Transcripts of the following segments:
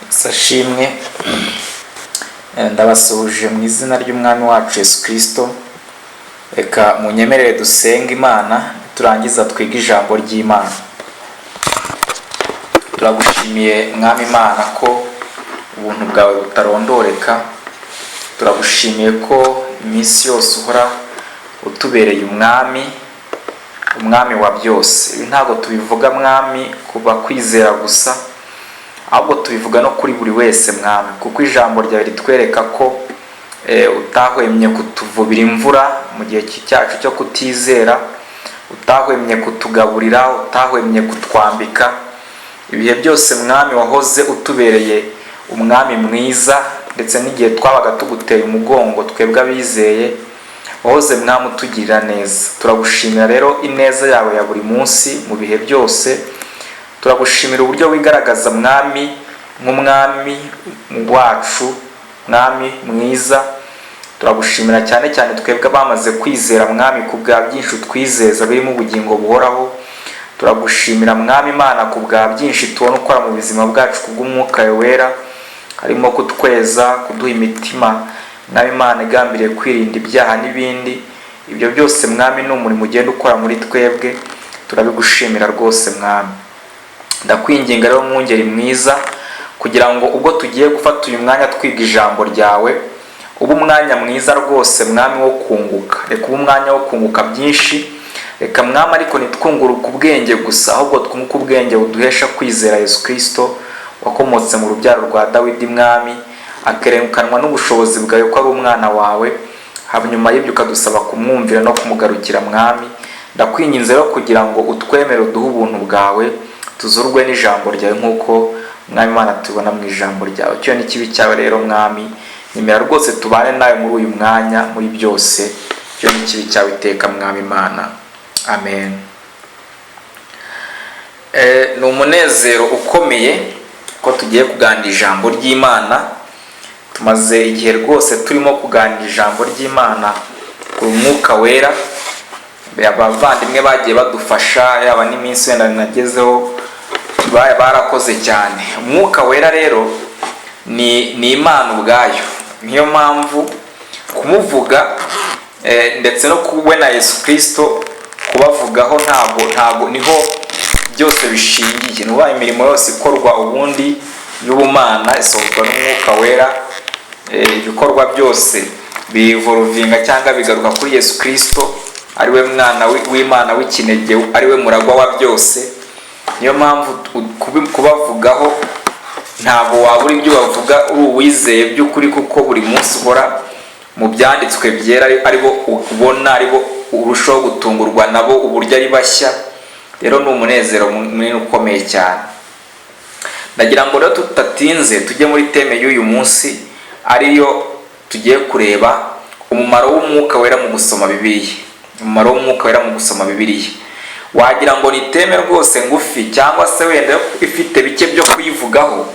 Sashimwe, ndabasuhuje mu izina ry'Umwami wacu Yesu Kirisito. Reka munyemerere dusenge Imana, turangiza twige ijambo ry'Imana. Turagushimiye, Mwami Imana, ko ubuntu bwawe butarondoreka. Turagushimiye ko iminsi yose uhora utubereye umwami, umwami wa byose. Ibi ntabwo tubivuga, Mwami, kuba kwizera gusa, ahubwo tubivuga no kuri buri wese, Mwami, kuko ijambo ryawe ritwereka ko utahwemye kutuvubira imvura mu gihe cyacu cyo kutizera, utahwemye kutugaburira, utahwemye kutwambika. Ibihe byose, Mwami, wahoze utubereye umwami mwiza, ndetse n'igihe twabaga tuguteye umugongo twebwe abizeye, wahoze, Mwami, utugirira neza. Turagushimira rero ineza yawe ya buri munsi mu bihe byose. Turagushimira uburyo wigaragaza, Mwami, nk'umwami wacu, Mwami mwiza. Turagushimira cyane cyane twebwe abamaze kwizera, Mwami, ku bwa byinshi utwizeza birimo ubugingo buhoraho. Turagushimira, Mwami Imana, ku bwa byinshi tubona ukora mu buzima bwacu kubw'Umwuka Wera, harimo kutweza, kuduha imitima, Mwami Imana, igambiriye kwirinda ibyaha n'ibindi. Ibyo byose, Mwami, ni umurimo ugenda ukora muri twebwe. Turabigushimira rwose, Mwami. Ndakwinginga rero, mwungeri mwiza, kugira ngo ubwo tugiye gufata uyu mwanya twiga ijambo ryawe, ube umwanya mwiza rwose, Mwami, wo kunguka. Reka ube umwanya wo kunguka byinshi. Reka, Mwami, ariko ntitwunguruke ubwenge gusa, ahubwo twunguke ubwenge buduhesha kwizera Yesu Kirisito wakomotse mu rubyaro rwa Dawidi, Mwami, akerekanwa n'ubushobozi bwawe ko ari umwana wawe. Hanyuma y'ibyo ukadusaba kumwumvira no kumugarukira. Mwami, ndakwinginze rero kugira ngo utwemere, uduhe ubuntu bwawe, tuzurwe n'ijambo ryawe nk'uko, Mwami Imana, tubona mu ijambo ryawe. Icyo ni kibi cyawe rero, Mwami, nyemera rwose tubane nawe muri uyu mwanya, muri byose. Icyo ni kibi cyawe iteka, Mwami Imana. Amen. Ni umunezero ukomeye ko tugiye kuganira ijambo ry'Imana. Tumaze igihe rwose turimo kuganira ijambo ry'Imana ku Mwuka Wera. Abavandimwe bagiye badufasha, yaba n'iminsi wenda nagezeho, barakoze cyane. Umwuka Wera rero ni Imana ubwayo. Niyo mpamvu kumuvuga ndetse no kuwe na Yesu Kirisito kubavugaho ntabwo niho byose bishingiye. Ni ukuvuga imirimo yose ikorwa ubundi y'ubumana isohorwa n'Umwuka Wera. Ibikorwa byose birevolvinga cyangwa bigaruka kuri Yesu Kirisito, ari we mwana w'Imana w'ikinege, ari we muragwa wa byose. Niyo mpamvu kubavugaho ntabwo wabura ibyo bavuga uri uwizeye by'ukuri, kuko buri munsi uhora mu byanditswe byera ari bo ubona, ari bo urushaho gutungurwa nabo uburyo ari bashya. Rero ni umunezero munini ukomeye cyane. Ndagira ngo rero tutatinze tujye muri theme y'uyu munsi, ariyo tugiye kureba umumaro w'Umwuka Wera mu gusoma Bibiliya. Umumaro w'Umwuka Wera mu gusoma Bibiliya, wagira ngo ni theme rwose ngufi cyangwa se wenda ifite bike byo kuyivugaho,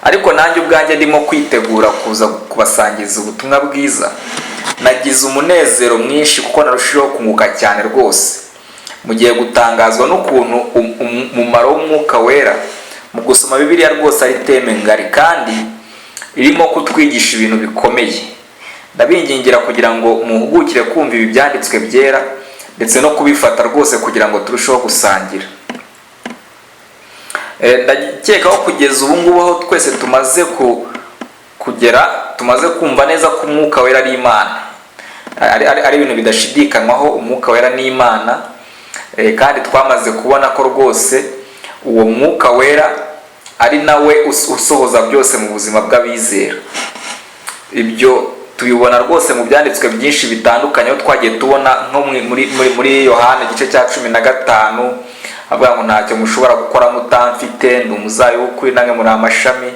ariko nanjye ubwanjye ndimo kwitegura kuza kubasangiza ubutumwa bwiza, nagize umunezero mwinshi kuko narushijeho kunguka cyane rwose. Mugiye gutangazwa n'ukuntu umumaro w'Umwuka Wera mu gusoma Bibiliya rwose ari theme ngari kandi irimo kutwigisha ibintu bikomeye. Ndabingingira kugira ngo muhugukire kumva ibi byanditswe byera ndetse no kubifata rwose kugira ngo turusheho gusangira. Ndakeka ko kugeza ubu ngubu aho twese tumaze kugera, tumaze kumva neza ko Umwuka Wera ari Imana, ari ibintu bidashidikanywaho. Umwuka Wera ni Imana. Kandi twamaze kubona ko rwose uwo Mwuka Wera ari nawe usohoza byose mu buzima bw'abizera. Ibyo tubibona rwose mu byanditswe byinshi bitandukanye, aho twagiye tubona nko muri Yohana igice cya 15, avuga ngo: "Ntacyo mushobora gukora mutamfite. Ndi umuzabibu w'ukuri, namwe muri amashami."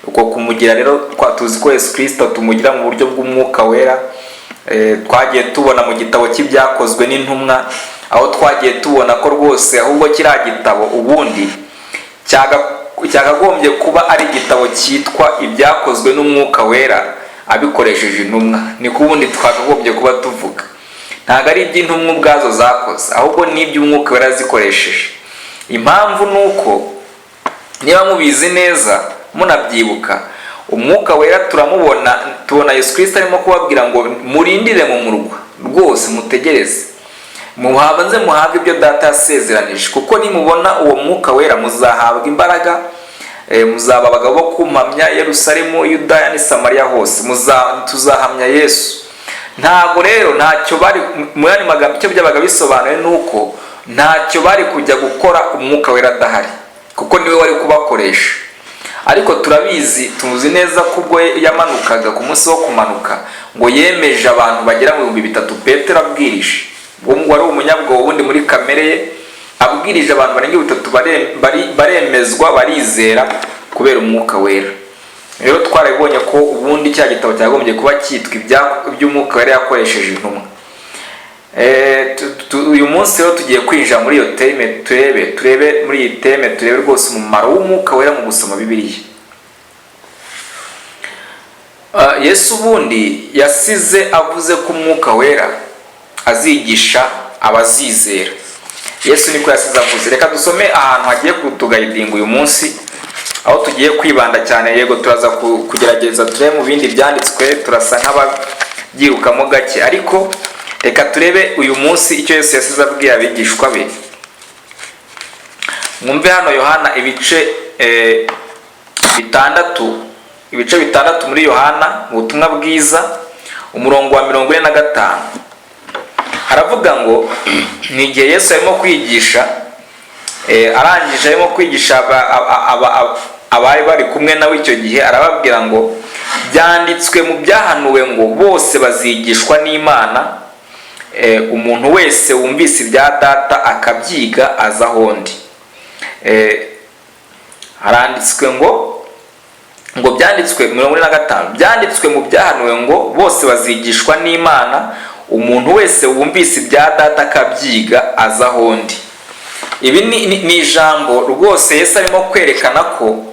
Uko kumugira rero tuzi ko Yesu Kirisito tumugira mu buryo bw'Umwuka Wera. Twagiye tubona mu gitabo cy'Ibyakozwe n'Intumwa, aho twagiye tubona ko rwose ahubwo kiriya gitabo ubundi cyakagombye kuba ari igitabo cyitwa Ibyakozwe n'Umwuka Wera abikoresheje intumwa. Niko ubundi twakagombye kuba tuvuga. Ntabwo ari iby'intumwa ubwazo zakoze, ahubwo ni iby'Umwuka Wera zikoresheje. Impamvu ni uko niba mubizi neza Munabyibuka, Umwuka Wera turamubona, tubona Yesu Kirisito arimo kubabwira ngo murindire mu murwa rwose, mutegereze, muhabanze muhabwe ibyo Data yasezeranije, kuko nimubona uwo Mwuka Wera muzahabwa imbaraga, muzaba abagabo bo kumpamya Yerusalemu, Yudaya n'i Samariya hose, tuzahamya Yesu. Ntabwo rero ntacyo bari, mu yandi magambo icyo byabaga bisobanuye ni uko ntacyo bari kujya gukora Umwuka Wera adahari, kuko niwe wari kubakoresha. Ariko turabizi, tuzi neza ko ubwo yamanukaga ku munsi wo kumanuka, ngo yemeje abantu bagera mu 3000. Petero abwirije, wari umunyabwoba ubundi muri kamere ye, abwirije abantu barenga 3000 baremezwa, barizera kubera Umwuka Wera. Rero twarabibonye ko ubundi cya gitabo cyagombye kuba cyitwa iby'Umwuka Wera yakoresheje intumwa. Uyu munsi rero tugiye kwinjira muri iyo thème, turebe muri iyi thème, turebe rwose umumaro w'Umwuka Wera mu gusoma Bibiliya. Yesu ubundi yasize avuze ko Umwuka Wera azigisha abazizera. Yesu niko yasize avuze. Reka dusome ahantu hagiye kutuguidinga uyu munsi, aho tugiye kwibanda cyane. Yego, turaza kugerageza turebe mu bindi byanditswe, turasa nk'ababyirukamo gake, ariko reka turebe uyu munsi icyo Yesu yasize abwiye abigishwa be. Mwumve hano Yohana ibice 6, ibice 6 muri Yohana mu butumwa bwiza, umurongo wa 45, haravuga ngo ni igihe Yesu arimo kwigisha, arangije arimo kwigisha abari bari kumwe nawe icyo gihe, arababwira ngo byanditswe mu byahanuwe ngo bose bazigishwa n'Imana. Umuntu wese wumvise ibya Data akabyiga aza aho ndi. Haranditswe ngo byanditswe, 45, byanditswe mu byahanuwe ngo bose bazigishwa n'Imana, umuntu wese wumvise ibya Data akabyiga aza aho ndi. Ibi ni ijambo rwose Yesu arimo kwerekana ko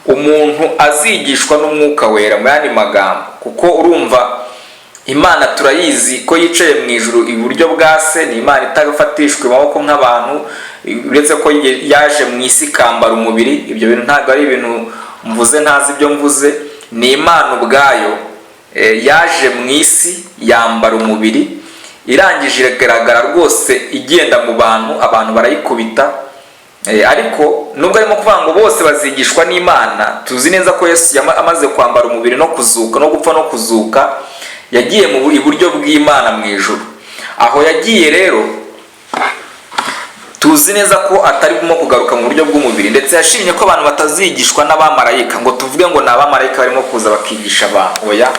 umuntu azigishwa n'Umwuka Wera, mu yandi magambo, kuko urumva Imana turayizi ko yicaye mu ijuru iburyo bwa Se. Ni Imana itafatishwa amaboko nk'abantu, uretse ko yaje mu isi ikambara umubiri. Ibyo bintu ntabwo ari ibintu mvuze ntazi ibyo mvuze. Ni Imana ubwayo yaje mu isi yambara umubiri, irangije iragaragara rwose igenda mu bantu, abantu barayikubita. Ariko nubwo arimo kuvuga ngo bose bazigishwa n'Imana, tuzi neza ko Yesu amaze kwambara umubiri no kuzuka no gupfa no kuzuka, yagiye mu iburyo bw'Imana mu ijuru. Aho yagiye rero, tuzi neza ko atarimo kugaruka mu buryo bw'umubiri. Ndetse yashimye ko abantu batazigishwa n'abamarayika, ngo tuvuge ngo ni abamarayika barimo kuza bakigisha abantu. Oya,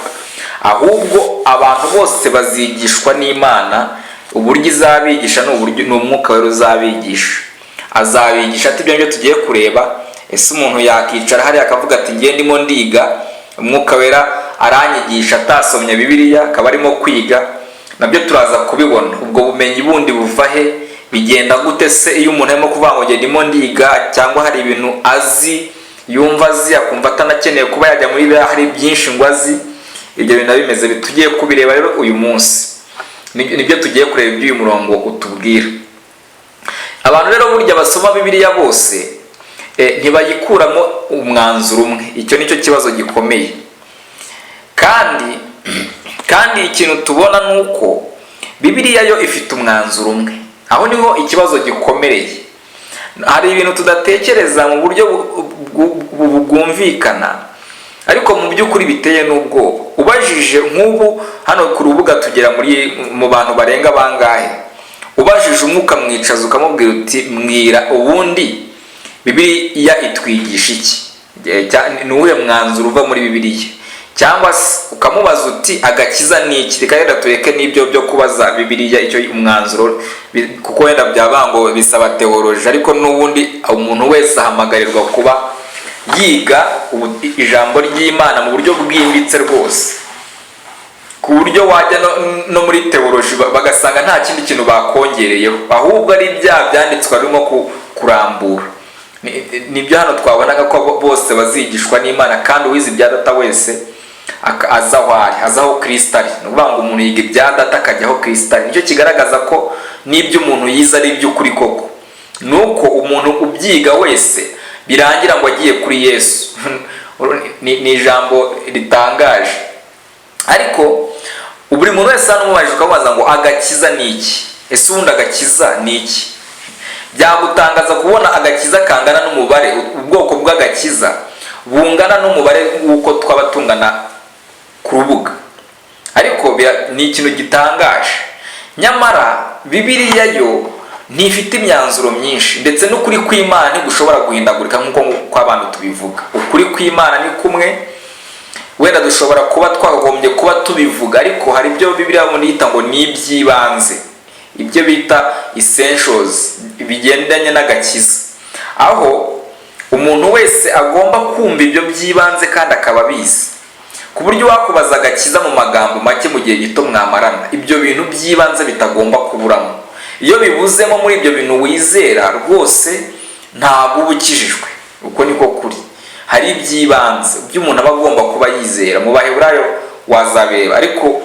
ahubwo abantu bose bazigishwa n'Imana. Uburyo izabigisha ni uburyo ni Umwuka Wera uzabigisha, azabigisha. Ati ibyo ngibyo tugiye kureba. Ese umuntu yakicara hariya akavuga ati ngiye ndimo ndiga, Umwuka Wera aranyigisha, atasomye Bibiliya, akaba arimo kwiga? Nabyo turaza kubibona. Ubwo bumenyi bundi buva he? Bigenda gute se iyo umuntu arimo kuvuga ngo ndimo ndiga, cyangwa hari ibintu azi, yumva azi, akumva atanakeneye kuba yajya muri Bibiliya, hari byinshi ngo azi? Ibyo bintu bimeze, tugiye kubireba rero uyu munsi. Nibyo tugiye kureba, iby'uyu murongo utubwira. Abantu rero burya basoma Bibiliya bose ntibayikuramo umwanzuro umwe. Icyo nicyo kibazo gikomeye. Kandi ikintu tubona ni uko Bibiliya yo ifite umwanzuro umwe. Aho niho ikibazo gikomereye. Hari ibintu tudatekereza mu buryo bwumvikana, ariko mu by'ukuri biteye n'ubwoba. Ubajije nk'ubu hano ku rubuga tugera muri mu bantu barenga bangahe, ubajije umwe ukamwicaza ukamubwira uti mbwira, ubundi Bibiliya itwigisha iki? Ni uwuhe mwanzuro uva muri Bibiliya? Cyangwa se ukamubaza uti agakiza ni iki? Reka reka tureke n'ibyo byo kubaza Bibiliya icyo umwanzuro, kuko wenda byaba ngo bisaba théologie, ariko n'ubundi umuntu wese ahamagarirwa kuba yiga ijambo ry'Imana mu buryo bwimbitse rwose, ku buryo wajya no muri théologie bagasanga nta kindi kintu bakongereyeho, ahubwo ari bya byanditswe arimo kurambura. Nibyo hano twabonaga ko bose bazigishwa n'Imana, kandi uwize ibya Data wese aza aho ari, aza aho Kirisito ari. Ni ukuvuga ngo umuntu yiga ibya Data akajya aho Kirisito ari. Nicyo kigaragaza ko n'ibyo umuntu yize ari iby'ukuri koko, ni uko umuntu ubyiga wese birangira ngo agiye kuri Yesu. Ni ijambo ritangaje, ariko buri muntu wese hano umubajije ukamubaza ngo: "Agakiza ni iki? Ese ubundi agakiza ni iki?" Byagutangaza kubona agakiza kangana n'umubare, ubwoko bw'agakiza bungana n'umubare w'uko twaba tungana ku rubuga. Ariko ni ikintu gitangaje. Nyamara Bibiliya yo ntifite imyanzuro myinshi, ndetse n'ukuri kw'Imana ntigushobora guhindagurika nk'uko kw'abantu tubivuga. Ukuri kw'Imana ni kumwe. Wenda dushobora kuba twakagombye kuba tubivuga, ariko hari ibyo Bibiliya bundi yita ngo ni iby'ibanze, ibyo bita essentials bigendanye n'agakiza, aho umuntu wese agomba kumva ibyo by'ibanze kandi akaba abizi, ku buryo wakubaza agakiza mu magambo make, mu gihe gito mwamarana, ibyo bintu by'ibanze bitagomba kuburamo. Iyo bibuzemo muri ibyo bintu wizera, rwose ntabwo uba ukijijwe. Uko niko kuri. Hari iby'ibanze by'umuntu aba agomba kuba yizera. Mu Baheburayo wazabireba, ariko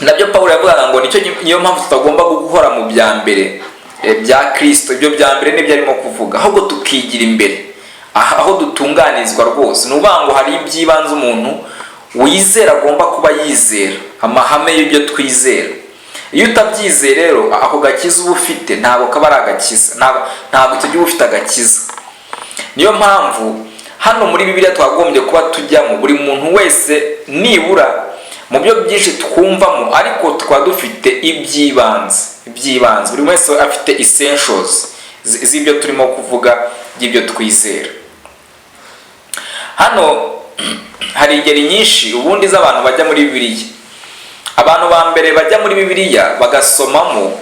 nabyo Pawulo yavugaga ngo nicyo, niyo mpamvu tutagomba guhora mu bya mbere bya Kirisito. Ibyo bya mbere nibyo arimo kuvuga, ahubwo tukigira imbere aho dutunganirizwa rwose. Ni ukuvuga ngo hari iby'ibanze umuntu wizera agomba kuba yizera, amahame y'ibyo twizera. Iyo utabyizeye rero, ako gakiza uba ufite ntabwo kaba ari agakiza, ntabwo icyo gihe uba ufite agakiza. Niyo mpamvu hano muri Bibiliya twagombye kuba tujyamo, buri muntu wese nibura mu byo byinshi twumvamo, ariko tukaba dufite iby'ibanze, iby'ibanze, buri wese afite essentials z'ibyo turimo kuvuga, by'ibyo twizera. Hano hari ingeri nyinshi ubundi z'abantu bajya muri Bibiliya. Abantu ba mbere bajya muri Bibiliya bagasomamo,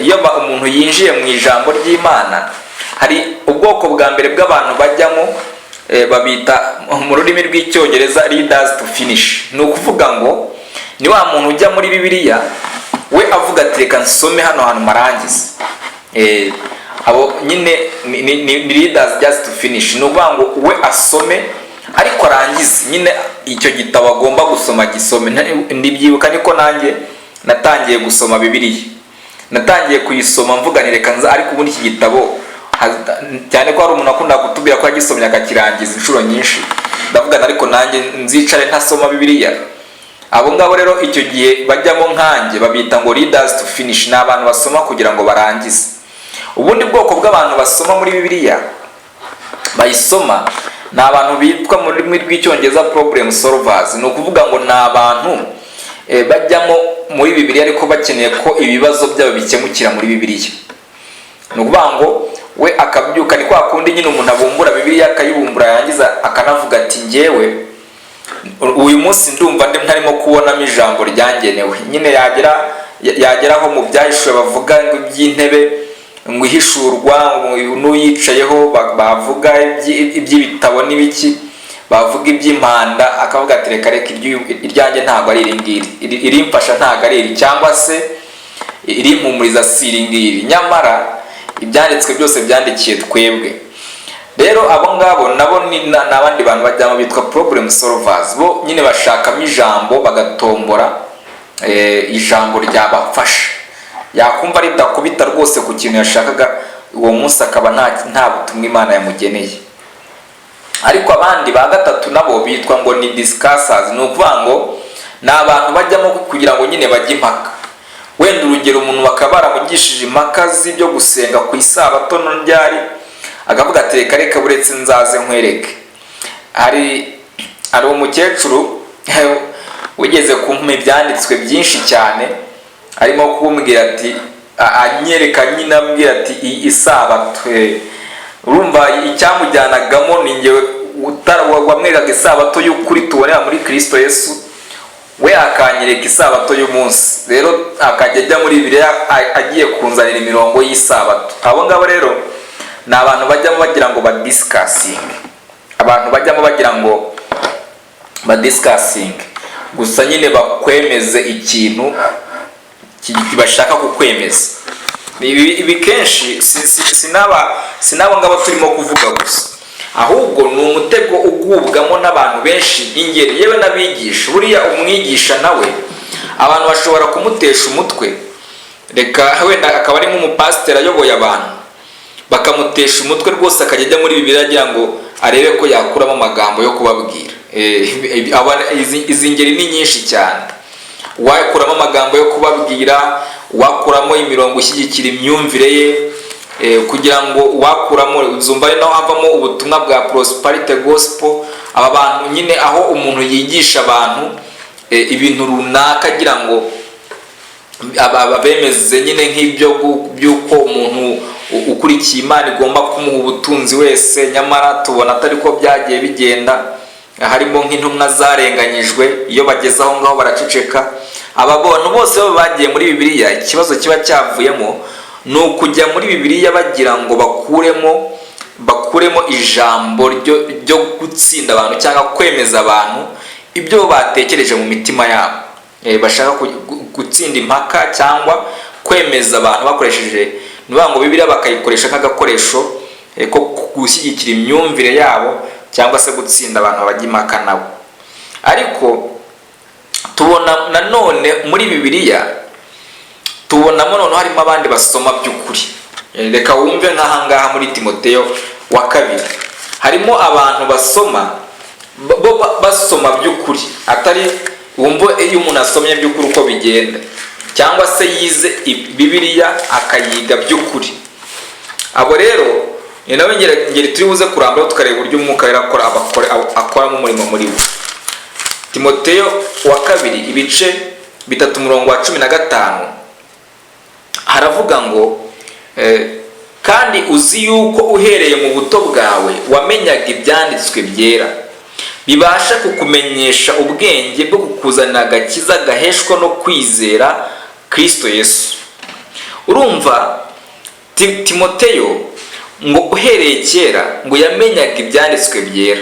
iyo umuntu yinjiye mu ijambo ry'Imana, hari ubwoko bwa mbere bw'abantu bajyamo, babita mu rurimi rw'Icyongereza "readers to finish". Ni ukuvuga ngo ni wa muntu ujya muri Bibiliya we avuga ati: "Reka nsome hano hantu marangize." Abo nyine ni readers just to finish. Ni ukuvuga ngo we asome ariko arangize nyine icyo gitabo agomba gusoma, gisome. Ndibyibuka niko nanjye natangiye gusoma Bibiliya. Natangiye kuyisoma mvuga ni reka nza, ariko ubundi iki gitabo, cyane ko hari umuntu akunda kutubwira ko yagisomye akakirangiza inshuro nyinshi, ndavuga ariko nanjye nzicare ntasoma Bibiliya? Abo ngabo rero icyo gihe bajyamo nkanjye babita ngo readers to finish. Ni abantu basoma kugira ngo barangize. Ubundi bwoko bw'abantu basoma muri Bibiliya, bayisoma, ni abantu bitwa mu rurimi rw'Icyongereza problem solvers. Ni ukuvuga ngo ni abantu bajyamo muri Bibiliya ariko bakeneye ko ibibazo byabo bikemukira muri Bibiliya. Ni ukuvuga ngo we akabyuka, ni kwa kundi nyine umuntu abumbura Bibiliya, akayibumbura, yarangiza akanavuga ati: "Njyewe uyu munsi ndumva ndi ntarimo kubonamo ijambo ryangenewe." Nyine yageraho mu Byahishuwe bavuga ngo iby'intebe ngo ihishurwa n'uyicayeho, bavuga iby'ibitabo n'ibiki, bavuga iby'impanda, akavuga ati: "Reka reka, iryanjye ntabwo ari iri ngiri, irimfasha ntabwo ari iri, cyangwa se irimpumuriza si iri ngiri." Nyamara ibyanditswe byose byandikiye twebwe. Rero abo ngabo nabo ni abandi bantu bajyamo bitwa problem solvers. Bo nyine bashakamo ijambo, bagatombora ijambo ryabafasha. Yakumva ridakubita rwose ku kintu yashakaga uwo munsi, akaba nta butumwa Imana yamugeneye. Ariko abandi ba gatatu nabo bitwa ngo ni discussers. Ni ukuvuga ngo ni abantu bajyamo kugira ngo nyine bajye impaka. Wenda urugero, umuntu bakaba baramugishije impaka z'ibyo gusenga ku isabato ryari, akavuga ati: "Reka reka, buretse nzaze nkwereke." Hari umukecuru wigeze kumpa ibyanditswe byinshi cyane, arimo kumbwira ati, anyereka nyine, ambwira ati isabato. Urumva icyamujyanagamo ni njyewe wamwerekaga isabato y'ukuri tubonera muri Kirisito Yesu, we akanyereka isabato y'umunsi. Rero akajya ajya muri Bibiliya agiye kunzanira imirongo y'isabato. Abo ngabo rero ni abantu bajyamo bagira ngo badiscussinge, abantu bajyamo bagira ngo badiscussinge gusa nyine, bakwemeze ikintu bashaka kukwemeza. Ibi kenshi si n'abo ngabo turimo kuvuga gusa, ahubwo ni umutego ugubwamo n'abantu benshi, ingeri, yewe n'abigisha. Buriya umwigisha nawe abantu bashobora kumutesha umutwe. Reka wenda akaba ari nk'umupasiteri ayoboye abantu, bakamutesha umutwe rwose, akajya ajya muri Bibiliya agira ngo arebe ko yakuramo amagambo yo kubabwira. Izi ngeri ni nyinshi cyane. Wakuramo amagambo yo kubabwira, wakuramo imirongo ishyigikira imyumvire ye, kugira ngo wakuramo uzumva ari naho havamo ubutumwa bwa prosperity gospel. Aba bantu nyine, aho umuntu yigisha abantu ibintu runaka agira ngo bemeze nyine nk'ibyo by'uko umuntu ukurikiye Imana igomba kumuha ubutunzi wese, nyamara tubona atari ko byagiye bigenda. Harimo nk'intumwa zarenganyijwe, iyo bageze aho ngaho baraceceka. Aba bantu bose baba bagiye muri Bibiliya, ikibazo kiba cyavuyemo ni ukujya muri Bibiliya bagira ngo bakuremo ijambo ryo gutsinda abantu cyangwa kwemeza abantu ibyo batekereje mu mitima yabo. Bashaka gutsinda impaka cyangwa kwemeza abantu bakoresheje, ni ukuvuga ngo Bibiliya bakayikoresha nk'agakoresho ko gushyigikira imyumvire yabo cyangwa se gutsinda abantu bajya impaka nabo. Ariko tubona nanone muri Bibiliya, tubonamo noneho harimo abandi basoma by'ukuri. Reka wumve nk'ahangaha muri Timoteyo wa kabiri, harimo abantu basoma bo basoma by'ukuri, atari wumva iyo umuntu asomye by'ukuri uko bigenda, cyangwa se yize Bibiliya akayiga by'ukuri. Abo rero ni nawe ngeri turi buze kurambura, tukareba uburyo Umwuka Wera akoramo umurimo muri bo. Timoteyo wa kabiri, ibice 3, umurongo wa 15, haravuga ngo "Kandi uzi yuko uhereye mu buto bwawe wamenyaga ibyanditswe byera, bibasha kukumenyesha ubwenge bwo kukuzanira agakiza gaheshwa no kwizera Kristo Yesu." Urumva Timoteyo ngo uhereye kera ngo yamenyaga ibyanditswe byera.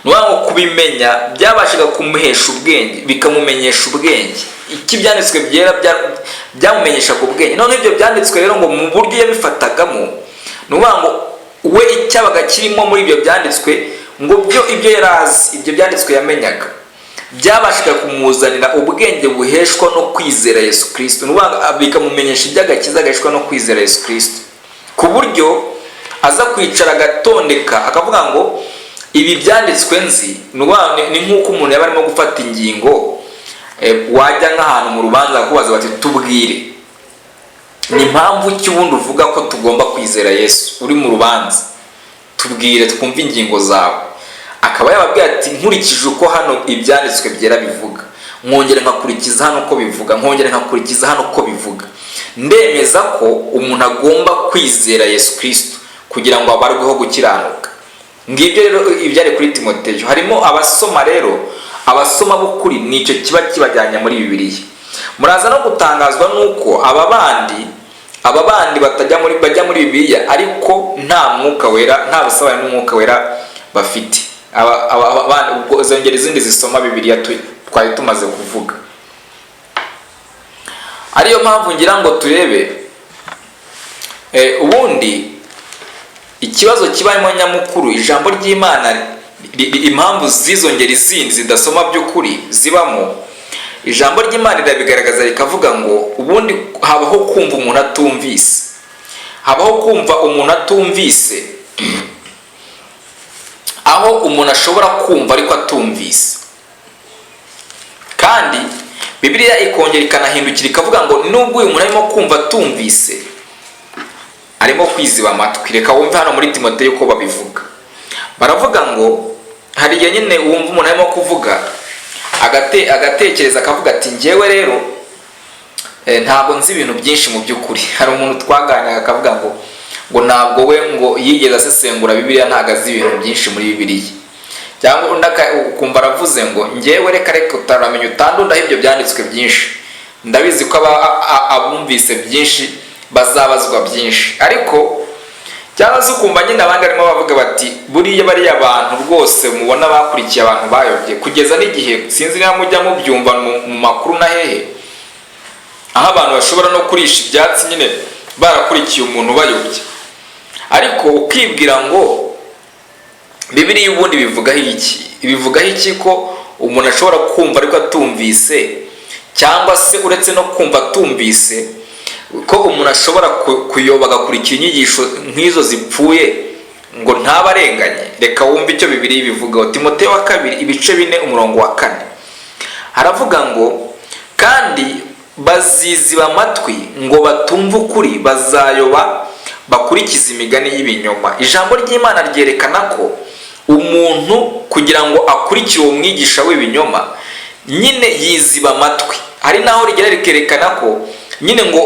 Ni ukuvuga ngo kubimenya byabashaga kumuhesha ubwenge, bikamumenyesha ubwenge. Icyo ibyanditswe byera byamumenyeshaga ubwenge. None ibyo byanditswe rero ngo mu buryo yabifatagamo, ni ukuvuga ngo we icyabaga kirimo muri ibyo byanditswe, ngo byo ibyo yari azi, ibyo byanditswe yamenyaga, byabashaga kumuzanira ubwenge buheshwa no kwizera Yesu Kirisito. Ni ukuvuga ngo bikamumenyesha iby'agakiza gaheshwa no kwizera Yesu Kirisito, ku buryo aza kwicara agatondeka, akavuga ngo ibi byanditswe nzi. Ni ukuvuga ni nk'uko umuntu yaba arimo gufata ingingo, wajya nk'ahantu mu rubanza bakakubaza bati: "Tubwire, ni impamvu ki ubundi uvuga ko tugomba kwizera Yesu? Uri mu rubanza, tubwire twumve ingingo zawe." Akaba yababwira ati: "Nkurikije uko hano ibyanditswe byera bivuga, nkongera nkakurikiza hano uko bivuga, nkongera nkakurikiza hano uko bivuga, ndemeza ko umuntu agomba kwizera Yesu Kirisito kugira ngo abarweho gukiranuka." Ngibyo rero ibyari kuri Timoteyo. Harimo abasoma rero, abasoma b'ukuri nicyo kiba kibajyanye muri Bibiliya. Muraza no gutangazwa n'uko aba bandi batajya muri, bajya muri Bibiliya ariko nta Mwuka Wera, nta busabane n'Umwuka Wera bafite. Ubwo izo ngeri zindi zisoma Bibiliya twari tumaze kuvuga, ariyo mpamvu ngira ngo turebe ubundi ikibazo kibarimo nyamukuru. Ijambo ry'Imana, impamvu z'izo ngeri zindi zidasoma by'ukuri zibamo, ijambo ry'Imana rirabigaragaza, rikavuga ngo ubundi habaho kumva umuntu atumvise, habaho kumva umuntu atumvise, aho umuntu ashobora kumva ariko atumvise. Kandi Bibiliya ikongera ikanahindukira ikavuga ngo nubwo uyu muntu arimo kumva atumvise, arimo kwiziba amatwi. Reka wumve hano muri Timoteyo uko babivuga. Baravuga ngo hari igihe nyine wumva umuntu arimo kuvuga, agatekereza, akavuga ati: "Njyewe rero ntabwo nzi ibintu byinshi mu by'ukuri." Hari umuntu twaganiraga akavuga ngo ntabwo we ngo yigeze asesengura Bibiliya, ntabwo azi ibintu byinshi muri Bibiliya. Cyangwa undi ukumva aravuze ngo: "Njyewe reka reka, utaramenya utandundaho ibyo byanditswe byinshi, ndabizi ko abumvise byinshi bazabazwa byinshi." Ariko cyangwa se ukumva nyine abandi barimo bavuga bati: "Buriya bariya bantu rwose mubona bakurikiye abantu bayobye." Kugeza n'igihe, sinzi niba mujya mubyumva mu makuru na hehe, aho abantu bashobora no kurisha ibyatsi nyine barakurikiye umuntu bayobye. Ariko ukibwira ngo Bibiliya ubundi bivugaho iki? Ibivugaho iki ko umuntu ashobora kumva ariko atumvise, cyangwa se uretse no kumva atumvise, ko umuntu ashobora kuyoba agakurikira inyigisho nk'izo zipfuye? Ngo ntabarenganye. Reka wumve icyo Bibiliya ibivugaho. Timoteyo wa kabiri, ibice 4, umurongo wa 4, haravuga ngo: "Kandi baziziba amatwi ngo batumve ukuri, bazayoba bakurikiza imigani y'ibinyoma." Ijambo ry'Imana ryerekana ko umuntu kugira ngo akurikire uwo mwigisha w'ibinyoma nyine yiziba amatwi. Hari n'aho rigera rikerekana ko nyine ngo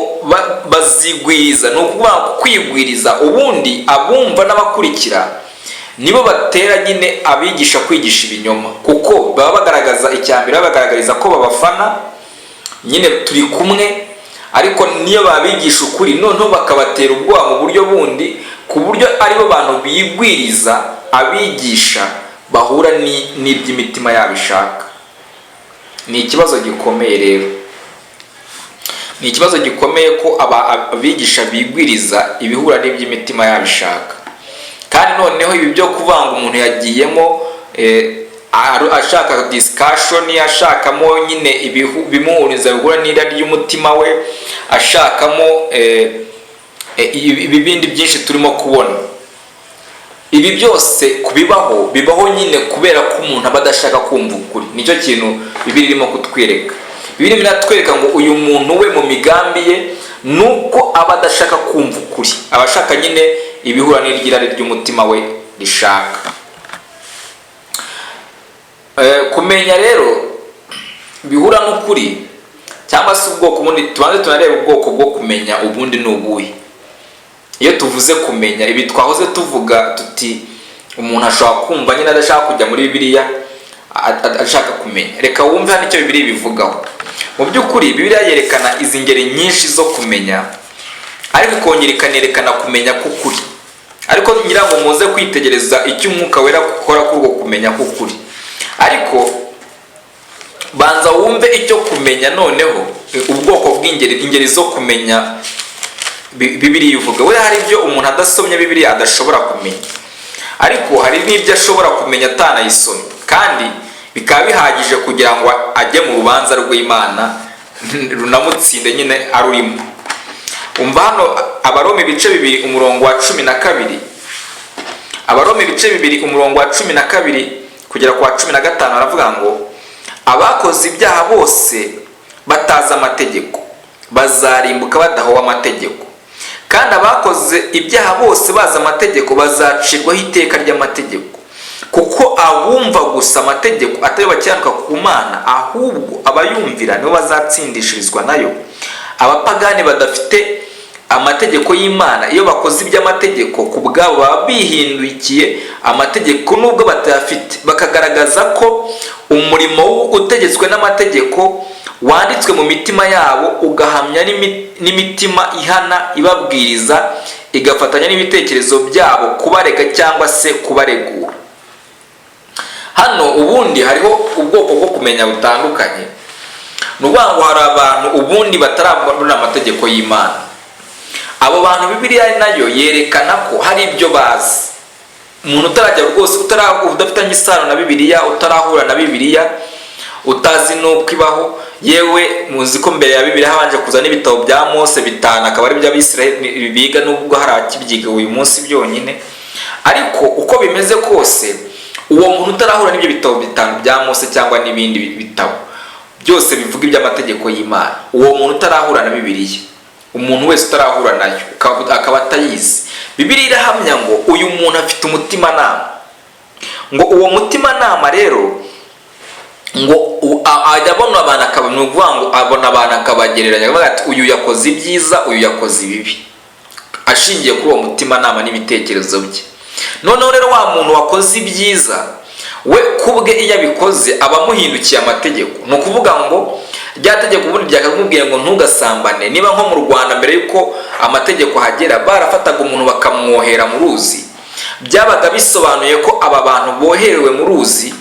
bazigwiriza. Ni ukuvuga kwigwiriza, ubundi abumva n'abakurikira nibo batera nyine abigisha kwigisha ibinyoma, kuko baba bagaragaza, icya mbere, bagaragariza ko babafana nyine, turi kumwe. Ariko niyo babigisha ukuri, noneho bakabatera ubwoba mu buryo bundi, ku buryo aribo bantu bigwiriza abigisha bahura n'iby'imitima yabo ishaka. Ni ikibazo gikomeye rero, ni ikibazo gikomeye ko abigisha bigwiriza ibihura n'iby'imitima yabo ishaka. Kandi noneho ibi byo kuvanga, umuntu yagiyemo ashaka discussion, ashakamo nyine ibimuhuriza bihura n'irari ry'umutima we, ashakamo ibi bindi byinshi turimo kubona. Ibi byose kubibaho, bibaho nyine kubera ko umuntu aba adashaka kumva ukuri. Nicyo kintu Bibiliya irimo kutwereka. Bibiliya iratwereka ngo uyu muntu we mu migambi ye ni uko aba adashaka kumva ukuri, aba ashaka nyine ibihura n'iry'irari ry'umutima we rishaka. Kumenya rero bihura n'ukuri, cyangwa se ubwoko ubundi, tubanze tunareba ubwoko bwo kumenya ubundi ni ubuhe. Iyo tuvuze kumenya, ibi twahoze tuvuga tuti umuntu ashobora kumva nyine adashaka kujya muri Bibiliya, ashaka kumenya. Reka wumve hano icyo Bibiliya ibivugaho. Mu by'ukuri Bibiliya yerekana izi ngeri nyinshi zo kumenya, ariko ikongera ikanerekana kumenya k'ukuri. Ariko ngira ngo muze kwitegereza icyo Umwuka Wera ukora kuri ubwo kumenya k'ukuri. Ariko banza wumve icyo kumenya noneho, ubwoko bw'ingeri, ingeri zo kumenya Bibiliya ivuga. We hari ibyo umuntu adasomye Bibiliya adashobora kumenya, ariko hari n'ibyo ashobora kumenya atanayisomye, kandi bikaba bihagije kugira ngo ajye mu rubanza rw'Imana runamutsinde nyine arurimo. Umva hano Abaroma ibice 2, umurongo wa 12. Abaroma ibice 2, umurongo wa 12 kugera ku wa 15, aravuga ngo: "Abakoze ibyaha bose batazi amategeko bazarimbuka badahowe amategeko, kandi abakoze ibyaha bose bazi amategeko bazacirwaho iteka ry'amategeko, kuko abumva gusa amategeko atari bakiranuka ku Mana, ahubwo abayumvira nibo bazatsindishirizwa nayo. Abapagani badafite amategeko y'Imana, iyo bakoze iby'amategeko, ku bwabo baba bihindukiye amategeko nubwo batayafite, bakagaragaza ko umurimo utegetswe n'amategeko wanditswe mu mitima yabo, ugahamya n'imitima ihana ibabwiriza, igafatanya n'ibitekerezo byabo kubarega cyangwa se kubaregura." Hano ubundi hariho ubwoko bwo kumenya butandukanye. Ni ukuvuga ngo hari abantu ubundi batarabona amategeko y'Imana. Abo bantu Bibiliya nayo yerekana ko hari ibyo bazi. Umuntu utarajya rwose, udafitanye isano na Bibiliya, utarahura na Bibiliya, utazi n'uko ibaho. Yewe, muzi ko mbere ya Bibiliya habanje kuza n'ibitabo bya Mose bitanu, akaba ari byo Abisirayeli biga, nubwo hari akibyiga uyu munsi byonyine. Ariko uko bimeze kose, uwo muntu utarahura n'ibyo bitabo bitanu bya Mose cyangwa n'ibindi bitabo byose bivuga iby'amategeko y'Imana, uwo muntu utarahura na Bibiliya, umuntu wese utarahura nayo akaba atayizi, Bibiliya irahamya ngo uyu muntu afite umutimanama. Ngo uwo mutimanama rero ngo ajya abona abantu, akaba, ni ukuvuga ngo abona abantu akabagereranya, akavuga ati: "Uyu yakoze ibyiza, uyu yakoze ibibi," ashingiye kuri uwo mutimanama n'ibitekerezo bye. Noneho rero wa muntu wakoze ibyiza, we kubwe iyo abikoze aba amuhindukiye amategeko. Ni ukuvuga ngo rya tegeko ubundi ryakamubwiye ngo ntugasambane, niba nko mu Rwanda mbere y'uko amategeko ahagera barafataga umuntu bakamwohera mu ruzi, byabaga bisobanuye ko aba bantu boherewe mu ruzi,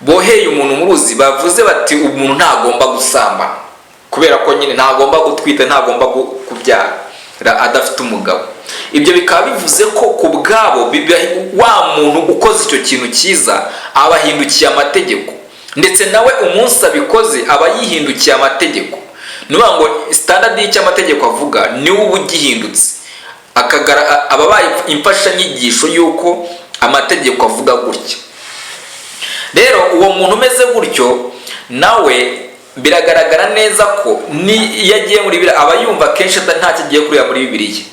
boheye umuntu mu ruzi, bavuze bati umuntu ntagomba gusambana, kubera ko nyine ntagomba gutwita, ntagomba kubyara adafite umugabo. Ibyo bikaba bivuze ko ku bwabo wa muntu ukoze icyo kintu cyiza aba ahindukiye amategeko, ndetse nawe umunsi abikoze aba yihindukiye amategeko. Ni ukuvuga ngo standard y'icyo amategeko avuga niwe uba ugihindutse. Ababaye imfashanyigisho y'uko amategeko avuga gutya. Rero uwo muntu umeze gutyo nawe biragaragara neza ko iyo agiye muri Bibiliya aba yumva kenshi ntacyo agiye kureba muri Bibiliya.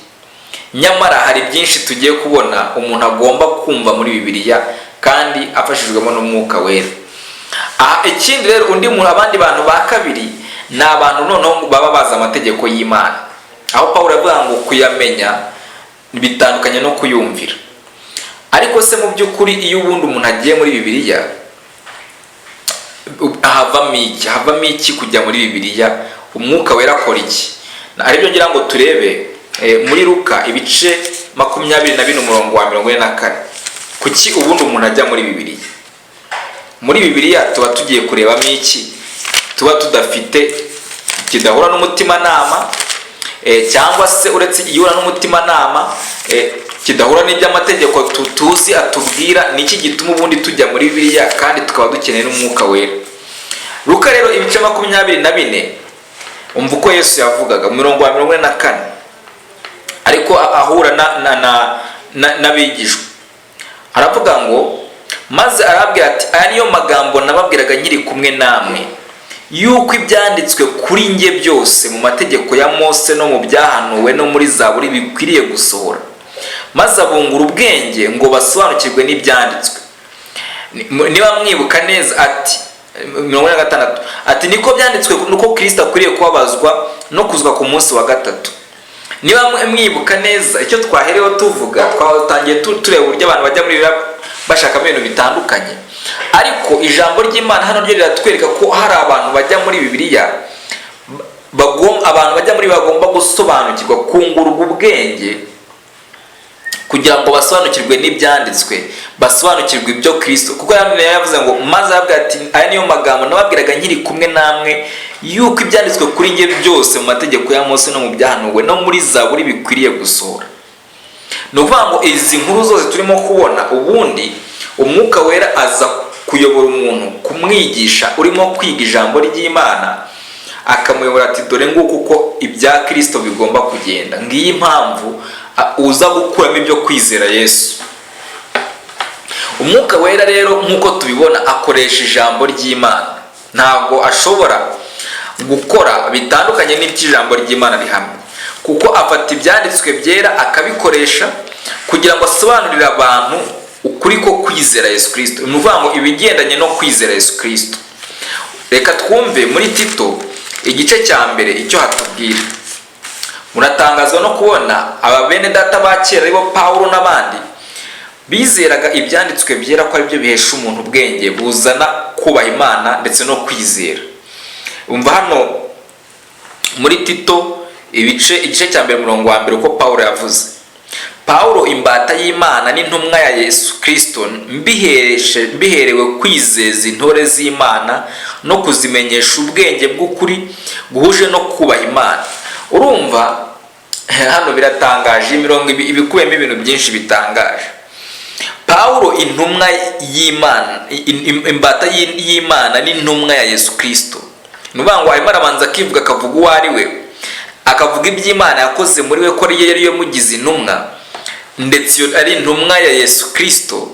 Nyamara hari byinshi tugiye kubona umuntu agomba kumva muri Bibiliya kandi afashijwemo n'Umwuka Wera. Aha ikindi rero, undi muntu, abandi bantu ba kabiri ni abantu noneho baba bazi amategeko y'Imana, aho Paul avuga ngo kuyamenya bitandukanye no kuyumvira. Ariko se mu by'ukuri, iyo ubundi umuntu agiye muri Bibiliya havamo iki? Havamo iki kujya muri Bibiliya? Umwuka Wera akora iki? Aribyo ngira ngo turebe muri Luka ibice 24, umurongo wa 44. Kuki ubundi umuntu ajya muri Bibiliya? Muri Bibiliya tuba tugiye kurebamo iki tuba tudafite, kidahura n'umutimanama, cyangwa se uretse ihura n'umutimanama, kidahura n'iby'amategeko tuzi atubwira? Ni iki gituma ubundi tujya muri Bibiliya kandi tukaba dukeneye n'Umwuka Wera? Luka rero ibice 24, umva uko Yesu yavugaga mu mirongo wa 44, ariko ahura n'abigishwa. Aravuga ngo: "Maze arababwira ati: 'Aya niyo magambo nababwiraga nkiri kumwe namwe, yuko ibyanditswe kuri njye byose mu mategeko ya Mose no mu byahanuwe no muri Zaburi bikwiriye gusohora.' Maze abungura ubwenge ngo basobanukirwe n'ibyanditswe." Niba mwibuka neza, ati 46, ati: "Niko byanditswe nuko Kirisito akwiriye kubabazwa no kuzwa ku munsi wa gatatu." Niba mwibuka neza icyo twaherewe tuvuga, twatangiye tureba uburyo abantu bajya muri Bibiliya bashakamo ibintu bitandukanye. Ariko ijambo ry'Imana hano ryo riratwereka ko hari abantu bajya muri Bibiliya, abantu bajya muri bagomba gusobanukirwa, kungurwa ubwenge kugira ngo basobanukirwe n'ibyanditswe, basobanukirwe ibyo Kirisito, kuko yavuze ngo: "Maze aravuga ati: 'Aya niyo magambo nababwiraga nkiri kumwe namwe, yuko ibyanditswe kuri njye byose mu mategeko ya Mose no mu byahanuwe no muri Zaburi bikwiriye gusohora.'" Ni ukuvuga ngo izi nkuru zose turimo kubona, ubundi Umwuka Wera aza kuyobora umuntu, kumwigisha urimo kwiga ijambo ry'Imana, akamuyobora ati: "Dore nguko uko ibya Kirisito bigomba kugenda, ngiyi impamvu uza gukuramo ibyo kwizera Yesu." Umwuka Wera rero, nk'uko tubibona, akoresha ijambo ry'Imana. Ntabwo ashobora gukora bitandukanye n'ibyo ijambo ry'Imana rihamya, kuko afata ibyanditswe byera akabikoresha kugira ngo asobanurire abantu ukuri ko kwizera Yesu Kirisito. Ni ukuvuga ngo ibigendanye no kwizera Yesu Kirisito. Reka twumve muri Tito igice cya mbere icyo hatubwira. Muratangazwa no kubona aba bene data ba kera, aribo Pawulo n'abandi, bizeraga ibyanditswe byera ko aribyo bihesha umuntu ubwenge buzana kubaha Imana ndetse no kwizera. Umva hano muri Tito igice cya mbere, umurongo wa mbere, uko Pawulo yavuze: "Pawulo, imbata y'Imana n'intumwa ya Yesu Kirisito, mbiherewe kwizeza intore z'Imana no kuzimenyesha ubwenge bw'ukuri guhuje no kubaha Imana." Urumva hano biratangaje, imirongo ibikubiyemo ibintu byinshi bitangaje. Pawulo, intumwa y'Imana, imbata y'Imana n'intumwa ya Yesu Kirisito, ni ukuvuga ngo arimo arabanza akivuga, akavuga uwo ari we, akavuga iby'Imana yakoze muri we, ko ariyo yari yamugize intumwa, ndetse iyo ari intumwa ya Yesu Kirisito.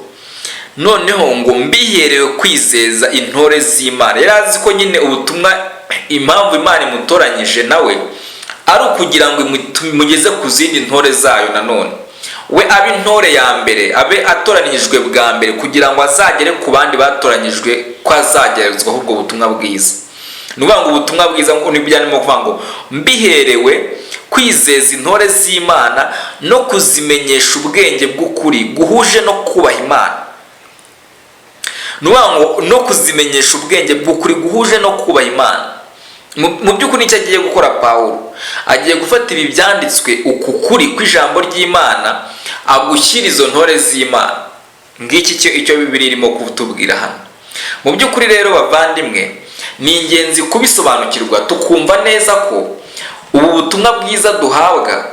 Noneho ngo: "Mbiherewe kwizeza intore z'Imana." Yari azi ko nyine ubutumwa, impamvu Imana imutoranyije nawe, ari ukugira ngo imugeze ku zindi ntore zayo. Nanone we abe intore ya mbere, abe atoranyijwe bwa mbere kugira ngo azagere ku bandi batoranyijwe, ko azagerezwaho ubwo butumwa bwiza. Ni ukuvuga ngo ubutumwa bwiza nibyo arimo kuvuga ngo: "Mbiherewe kwizeza intore z'Imana no kuzimenyesha ubwenge bw'ukuri guhuje no kubaha Imana." Ni ukuvuga ngo no kuzimenyesha ubwenge bw'ukuri guhuje no kubaha Imana. Mu by'ukuri nicyo agiye gukora Pawulo. Agiye gufata ibi byanditswe, uku kuri kw'ijambo ry'Imana, agushyira izo ntore z'Imana. Ngiki icyo Bibiliya irimo kutubwira hano. Mu by'ukuri rero, bavandimwe, ni ingenzi kubisobanukirwa, tukumva neza ko ubu butumwa bwiza duhabwa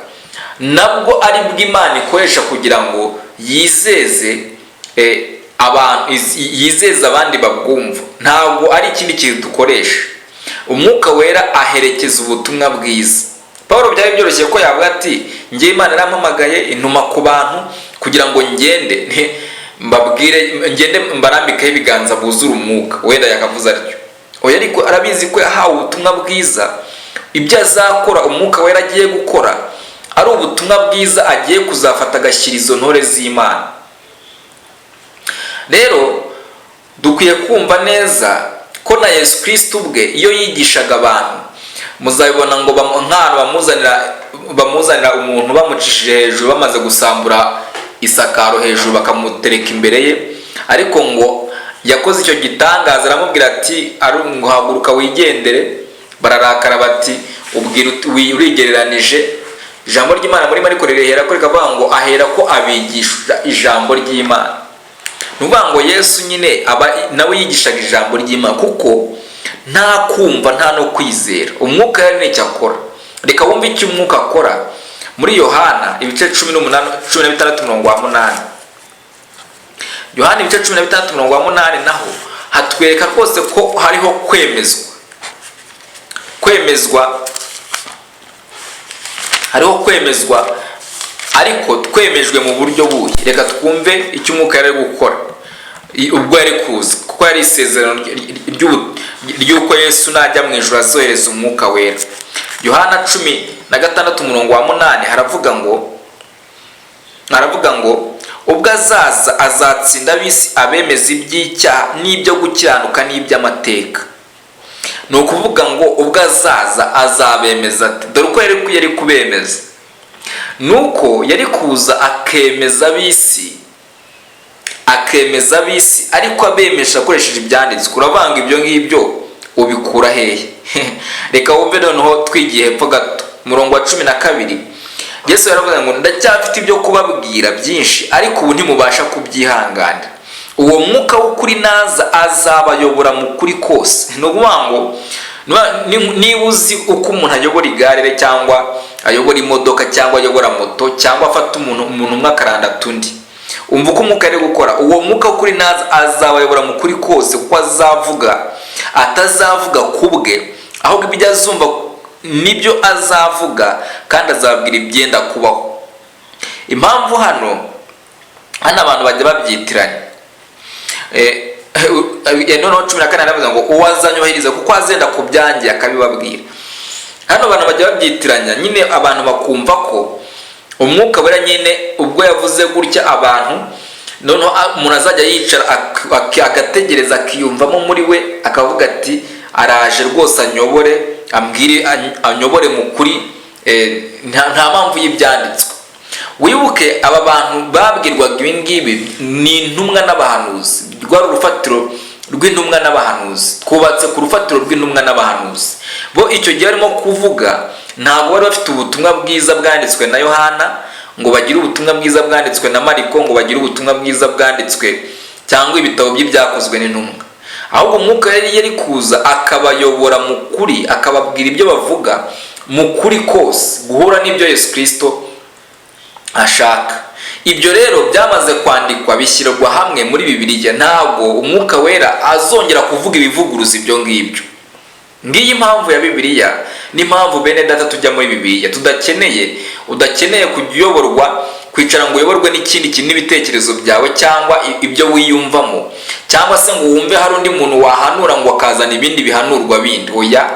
nabwo ari bw'Imana ikoresha kugira ngo yizeze abantu, yizeze abandi babwumva. Ntabwo ari ikindi kintu dukoresha. Umwuka Wera aherekeza ubutumwa bwiza. Paul Paul byari byoroshye ko yavuga ati: "Ngewe Imana yarampamagaye, intuma ku bantu kugira ngo ngende mbabwire, ngende mbarambikeho ibiganza buzure umwuka." Wenda yakavuze atyo. Oya, ariko arabizi ko yahawe ubutumwa bwiza. Ibyo azakora, Umwuka Wera agiye gukora, ari ubutumwa bwiza agiye kuzafata agashyira izo ntore z'Imana. Rero dukwiye kumva neza ko na Yesu Kirisito ubwe, iyo yigishaga abantu, muzabibona ngo nk'ahantu bamuzanira umuntu bamucishije hejuru, bamaze gusambura isakaro hejuru, bakamutereka imbere ye, ariko ngo yakoze icyo gitangaza, aramubwira ati ngo: "Haguruka wigendere." Bararakara bati: "Ubwira urigereranije." Ijambo ry'Imana muri Mariko rirehera ko rikavuga ngo ahera ko abigisha ijambo ry'Imana. Ni ukuvuga ngo Yesu nyine aba nawe yigishaga ijambo ry'Imana, kuko nta kumva, nta no kwizera, Umwuka yari n'icyo akora. Reka wumve icyo Umwuka akora muri Yohana ibice 18, 16 umurongo wa 8. Yohana ibice 16 umurongo wa 8, naho hatwereka rwose ko hariho kwemezwa, kwemezwa, hariho kwemezwa. Ariko twemejwe mu buryo buhe? Reka twumve icyo Umwuka yari ari gukora ubwo yari kuza, kuko yari isezerano ry'uko Yesu najya mu ijuru azohereza Umwuka Wera. Yohana 16 umurongo wa 8 haravuga ngo: "Ubwo azaza azatsinda ab'isi, abemeza iby'icyaha n'ibyo gukiranuka n'iby'amateka." Ni ukuvuga ngo ubwo azaza azabemeza ati: Dore uko yari kubemeza, nuko yari kuza akemeza ab'isi, akemeza ab'isi, ariko abemeje akoresheje ibyanditswe. Uravanga ibyo ngibyo ubikura hehe? Reka wumve noneho twigiye hepfo gato, umurongo wa 12. Yesu yaravuze ngo: "Ndacyafite ibyo kubabwira byinshi, ariko ubu ntimubasha kubyihanganira. Uwo Mwuka w'ukuri naza azabayobora mu kuri kose." Ni ukuvuga ngo niba uzi uko umuntu ayobora igare re, cyangwa ayobora imodoka, cyangwa ayobora moto, cyangwa afata umuntu umwe akarandata undi, umva uko Umwuka ari gukora. Uwo Mwuka w'ukuri naza azabayobora mu kuri kose, kuko azavuga, atazavuga ku bwe, ahubwo ibyo azumva nibyo azavuga, kandi azabwira ibyenda kubaho. Impamvu hano abantu bajya babyitiranya, noneho 14 aravuga ngo: "Uwo azanyubahiriza, kuko azenda ku byanjye akabibabwira." Hano abantu bajya babyitiranya nyine, abantu bakumva ko Umwuka Wera nyine ubwo yavuze gutya, abantu noneho umuntu azajya yicara agategereza, akiyumvamo muri we, akavuga ati: "Araje rwose anyobore, ambwire, anyobore mu kuri." Nta mpamvu y'ibyanditswe. Wibuke aba bantu babwirwaga ibi ngibi ni intumwa n'abahanuzi. Rwari urufatiro rw'intumwa n'abahanuzi. Twubatse ku rufatiro rw'intumwa n'abahanuzi. Bo icyo gihe barimo kuvuga, ntabwo bari bafite ubutumwa bwiza bwanditswe na Yohana, ngo bagire ubutumwa bwiza bwanditswe na Mariko, ngo bagire ubutumwa bwiza bwanditswe cyangwa ibitabo by'ibyakozwe n'intumwa. Ahubwo Umwuka yari kuza akabayobora mu kuri, akababwira ibyo bavuga mu kuri kose guhura n'ibyo Yesu Kirisito ashaka. Ibyo rero byamaze kwandikwa, bishyirwa hamwe muri Bibiliya. Ntabwo Umwuka Wera azongera kuvuga ibivuguruza ibyo ngibyo. Ngiyi impamvu ya Bibiliya n'impamvu, bene data, tujya muri Bibiliya. Tudakeneye, udakeneye kujya uyoborwa, kwicara ngo uyoborwe n'ikindi kintu, n'ibitekerezo byawe cyangwa ibyo wiyumvamo, cyangwa se ngo wumve hari undi muntu wahanura ngo akazana ibindi bihanurwa bindi. Oya.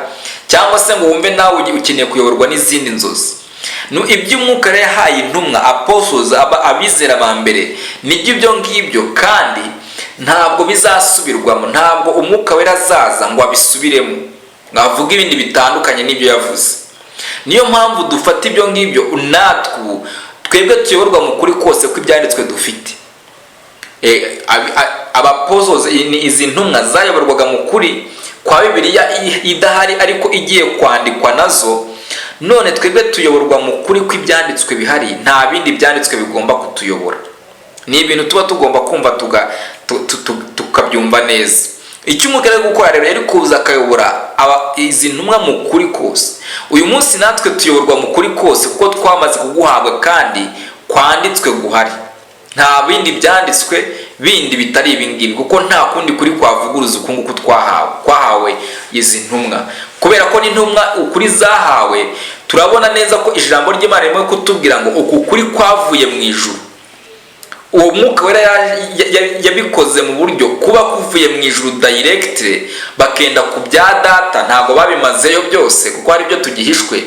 Cyangwa se ngo wumve nawe ukeneye kuyoborwa n'izindi nzozi. Iby'Umwuka rero yahaye intumwa, apostles, abizera ba mbere, nibyo ibyo ngibyo, kandi ntabwo bizasubirwamo. Ntabwo Umwuka Wera azaza ngo abisubiremo, ngo avuge ibindi bitandukanye n'ibyo yavuze. Niyo mpamvu dufata ibyo ngibyo. Natwe ubu twebwe tuyoborwa mu kuri kose kw'ibyanditswe dufite. Aba apostles, izi ntumwa zayoborwaga mu kuri kwa Bibiliya idahari ariko igiye kwandikwa nazo. None twebwe tuyoborwa mu kuri kw'ibyanditswe bihari. Nta bindi byanditswe bigomba kutuyobora. Ni ibintu tuba tugomba kumva, tukabyumva neza. Icyo Umwuka ari gukora rero, yari kuza akayobora izi ntumwa mu kuri kose. Uyu munsi natwe tuyoborwa mu kuri kose, kuko twamaze kuguhabwa kandi kwanditswe guhari. Nta bindi byanditswe. Bindi bitari ibingibi, kuko nta kundi kuri kwavuguruza uku nguku twahawe izi ntumwa, kubera ko n'intumwa ukuri zahawe, turabona neza ko ijambo ry'Imana ririmo kutubwira ngo uku kuri kwavuye mu ijuru. Uwo Mwuka Wera yabikoze mu buryo kuba kuvuye mu ijuru directly, bakenda ku bya Data. Ntabwo babimazeyo byose kuko hari ibyo tugihishwe.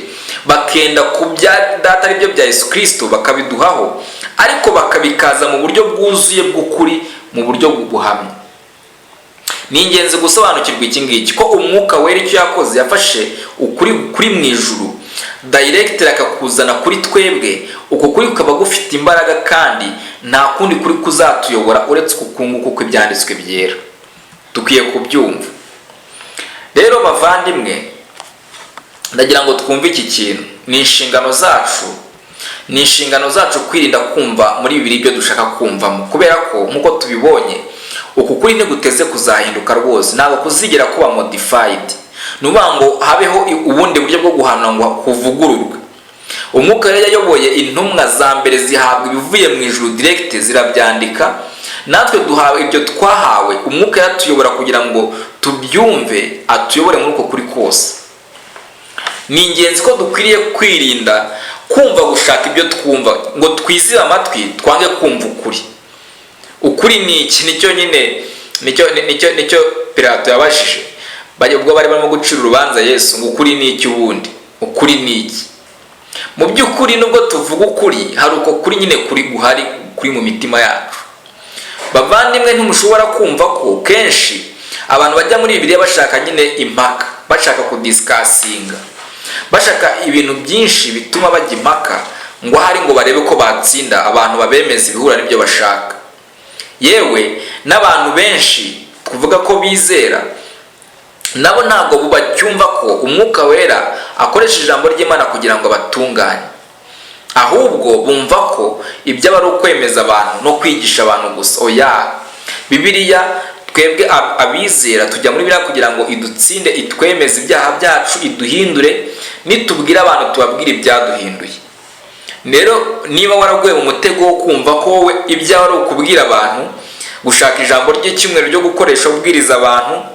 Bakenda ku bya Data, aribyo bya Yesu Kirisito, bakabiduhaho, ariko bakabikaza mu buryo bwuzuye bw'ukuri, mu buryo buhamye. Ni ingenzi gusobanukirwa iki ngiki, ko Umwuka Wera icyo yakoze, yafashe ukuri kuri mu ijuru directly akakuzana kuri twebwe. Uko kuri kukaba gufite imbaraga, kandi nta kundi kuri kuzatuyobora uretse uku nguku kw'Ibyanditswe Byera. Dukwiye kubyumva rero, bavandimwe. Ndagira ngo twumve iki kintu. Ni inshingano zacu kwirinda kumva muri Bibiliya ibyo dushaka kumvamo, kubera ko nk'uko tubibonye, uku kuri ntiguteze kuzahinduka rwose. Ntabwo kuzigera kuba modified, ni ukuvuga ngo habeho ubundi buryo bwo guhanura ngo kuvugururwe. Umwuka rero yayoboye intumwa za mbere, zihabwa ibivuye mu ijuru direct, zirabyandika. Natwe duhawe ibyo twahawe. Umwuka yatuyobora kugira ngo tubyumve, atuyobore muri uko kuri kose. Ni ingenzi ko dukwiriye kwirinda kumva, gushaka ibyo twumva, ngo twizibe amatwi, twange kumva ukuri. Ukuri ni iki? Nicyo nyine nicyo Pilato yabajije ubwo bari barimo gucira urubanza Yesu, ngo ukuri ni iki? Ubundi ukuri ni iki? Mu by'ukuri, nubwo tuvuga ukuri, hari uko kuri nyine kuri guhari, kuri mu mitima yacu. Bavandimwe, ntimushobora kumva ko kenshi abantu bajya muri Bibiliya bashaka nyine impaka, bashaka kudiscussinga, bashaka ibintu byinshi bituma bajya impaka, ngo ahari ngo barebe ko batsinda abantu, babemeza ibihura n'ibyo bashaka. Yewe, n'abantu benshi tuvuga ko bizera nabo ntabwo bacyumva ko Umwuka Wera akoresha ijambo ry'Imana kugira ngo abatunganye. Ahubwo bumva ko ibyo aba ari ukwemeza abantu no kwigisha abantu gusa. Oya, Bibiliya, twebwe abizera tujya muri Bibiliya kugira ngo idutsinde, itwemeze ibyaha byacu, iduhindure. Nitubwira abantu, tubabwire ibyaduhinduye. Rero niba waraguye mu mutego wo kumva ko wowe ibyawe ari ukubwira abantu, gushaka ijambo ry'icyumweru ryo gukoresha ubwiriza abantu,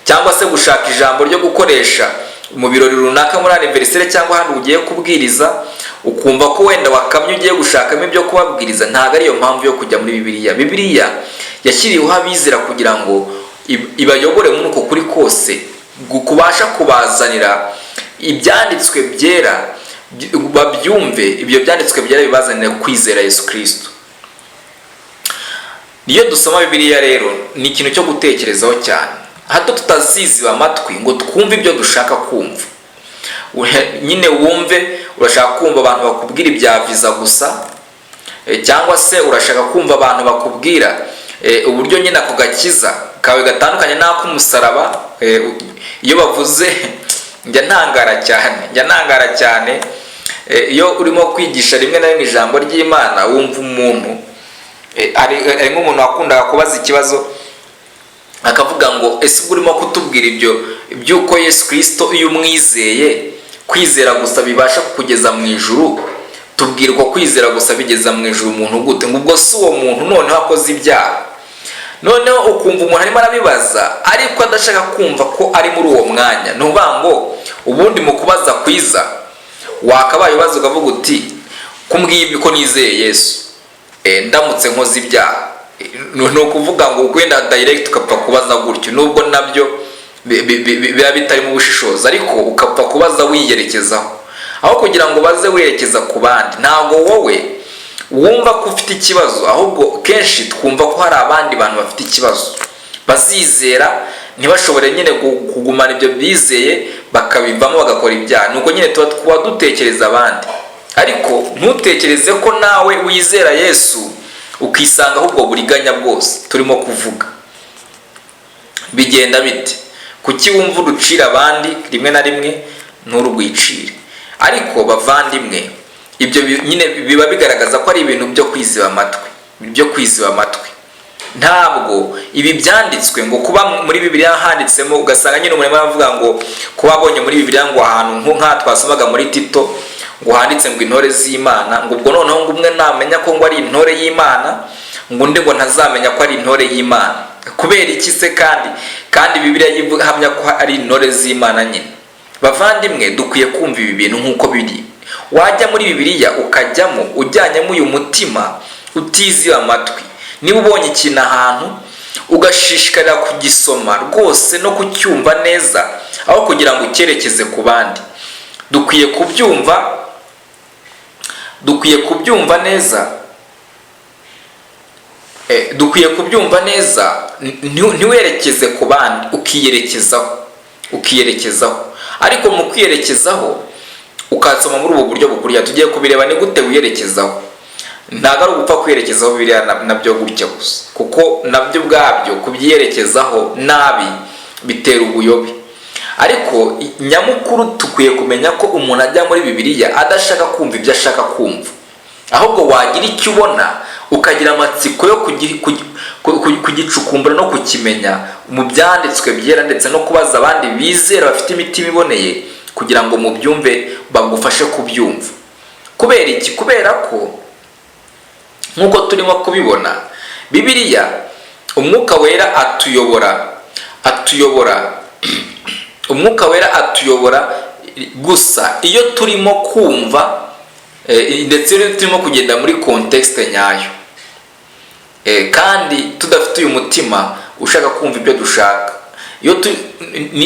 cyangwa se gushaka ijambo ryo gukoresha mu birori runaka, muri anniversaire cyangwa ahandi ugiye kubwiriza, ukumva ko wenda wakamye ugiye gushakamo ibyo kubabwiriza, ntabwo ariyo mpamvu yo kujya muri Bibiliya. Bibiliya yashyiriweho abizera kugira ngo ibayobore muri uko kuri kose, kubasha kubazanira Ibyanditswe Byera, babyumve. Ibyo Byanditswe Byera bibazanira kwizera Yesu Kirisito. Iyo dusoma Bibiliya rero, ni ikintu cyo gutekerezaho cyane, hato tutaziziba amatwi ngo twumve ibyo dushaka kumva. Nyine wumve urashaka kumva abantu bakubwira ibya viza gusa, cyangwa se urashaka kumva abantu bakubwira uburyo nyine ako gakiza kawe gatandukanye n'ak'umusaraba. Iyo bavuze, njya ntangara cyane. Iyo urimo kwigisha rimwe na rimwe ijambo ry'Imana, wumva umuntu, hari nk'umuntu wakundaga kubaza ikibazo, akavuga ngo: "Ese ubwo urimo kutubwira ibyo by'uko Yesu Kirisito iyo umwizeye, kwizera gusa bibasha kukugeza mu ijuru, tubwira uko kwizera gusa bigeza mu ijuru umuntu gute?" Ngo ubwo si uwo muntu noneho akoze ibyaha? Noneho ukumva umuntu arimo arabibaza, ariko adashaka kumva ko ari muri uwo mwanya. Ni ukuvuga ngo ubundi mu kubaza kwiza, wakabaye ubaza ukavuga uti: "Kumbwiye ko nizeye Yesu, ndamutse nkoze ibyaha?" Ni ukuvuga ngo wenda direct ukapfa kubaza gutyo, nubwo nabyo biba bitarimo ubushishozi, ariko ukapfa kubaza wiyerekezaho aho kugira ngo baze werekeza ku bandi. Ntabwo wowe wumva ko ufite ikibazo, ahubwo kenshi twumva ko hari abandi bantu bafite ikibazo, bazizera ntibashobore nyine kugumana ibyo bizeye, bakabivamo bagakora ibyaha. Nuko nyine tuba twaba dutekereza abandi, ariko ntutekereze ko nawe wizera Yesu ukisanga ahubwo buriganya bwose turimo kuvuga. Bigenda bite? Kuki wumva urucira abandi rimwe na rimwe nturugwicire? Ariko bavandimwe, ibyo nyine biba bigaragaza ko ari ibintu byo kwiziba amatwi, byo kwiziba amatwi. Ntabwo ibi byanditswe ngo kuba muri Bibiliya handitsemo, ugasanga nyine umuntu aravuga ngo kuba abonye muri Bibiliya ngo ahantu nko nk'aha twasomaga muri Tito ngo handitse ngo intore z'Imana, ngo ubwo noneho ngo umwe namenya ko ngo ari intore y'Imana. Ngo undi ngo ntazamenya ko ari intore y'Imana. Kubera iki se kandi Bibiliya ihamya ko ari intore z'Imana nyine? Bavandimwe, dukwiye kumva ibi bintu nk'uko biri. Wajya muri Bibiliya, ukajyamo ujyanyemo uyu mutima utiziye amatwi. Niba ubonye ikintu ahantu, ugashishikarira kugisoma rwose no kucyumva neza, aho kugira ngo ucyerekeze ku bandi. Dukwiye kubyumva neza, dukwiye kubyumva neza, ntiwerekeze ku bandi, ukiyerekezaho. Ariko mu kwiyerekezaho, ukasoma muri ubu buryo bukurikira tugiye kubireba. Ni gute wiyerekezaho? Ntabwo ari ugupfa kwiyerekezaho biriya nabyo gutya gusa, kuko nabyo ubwabyo kubyiyerekezaho nabi bitera ubuyobe. Ariko nyamukuru, dukwiye kumenya ko umuntu ajya muri Bibiliya adashaka kumva ibyo ashaka kumva, ahubwo wagira icyo ubona ukagira amatsiko yo kugicukumbura no kukimenya mu byanditswe byera, ndetse no kubaza abandi bizera bafite imitima iboneye kugira ngo mubyumve, bagufashe kubyumva. Kubera iki? Kubera ko nk'uko turimo kubibona, Bibiliya, Umwuka Wera atuyobora, Umwuka Wera atuyobora gusa iyo turimo kumva, ndetse iyo turimo kugenda muri context nyayo, kandi tudafite uyu mutima ushaka kumva ibyo dushaka. Iyo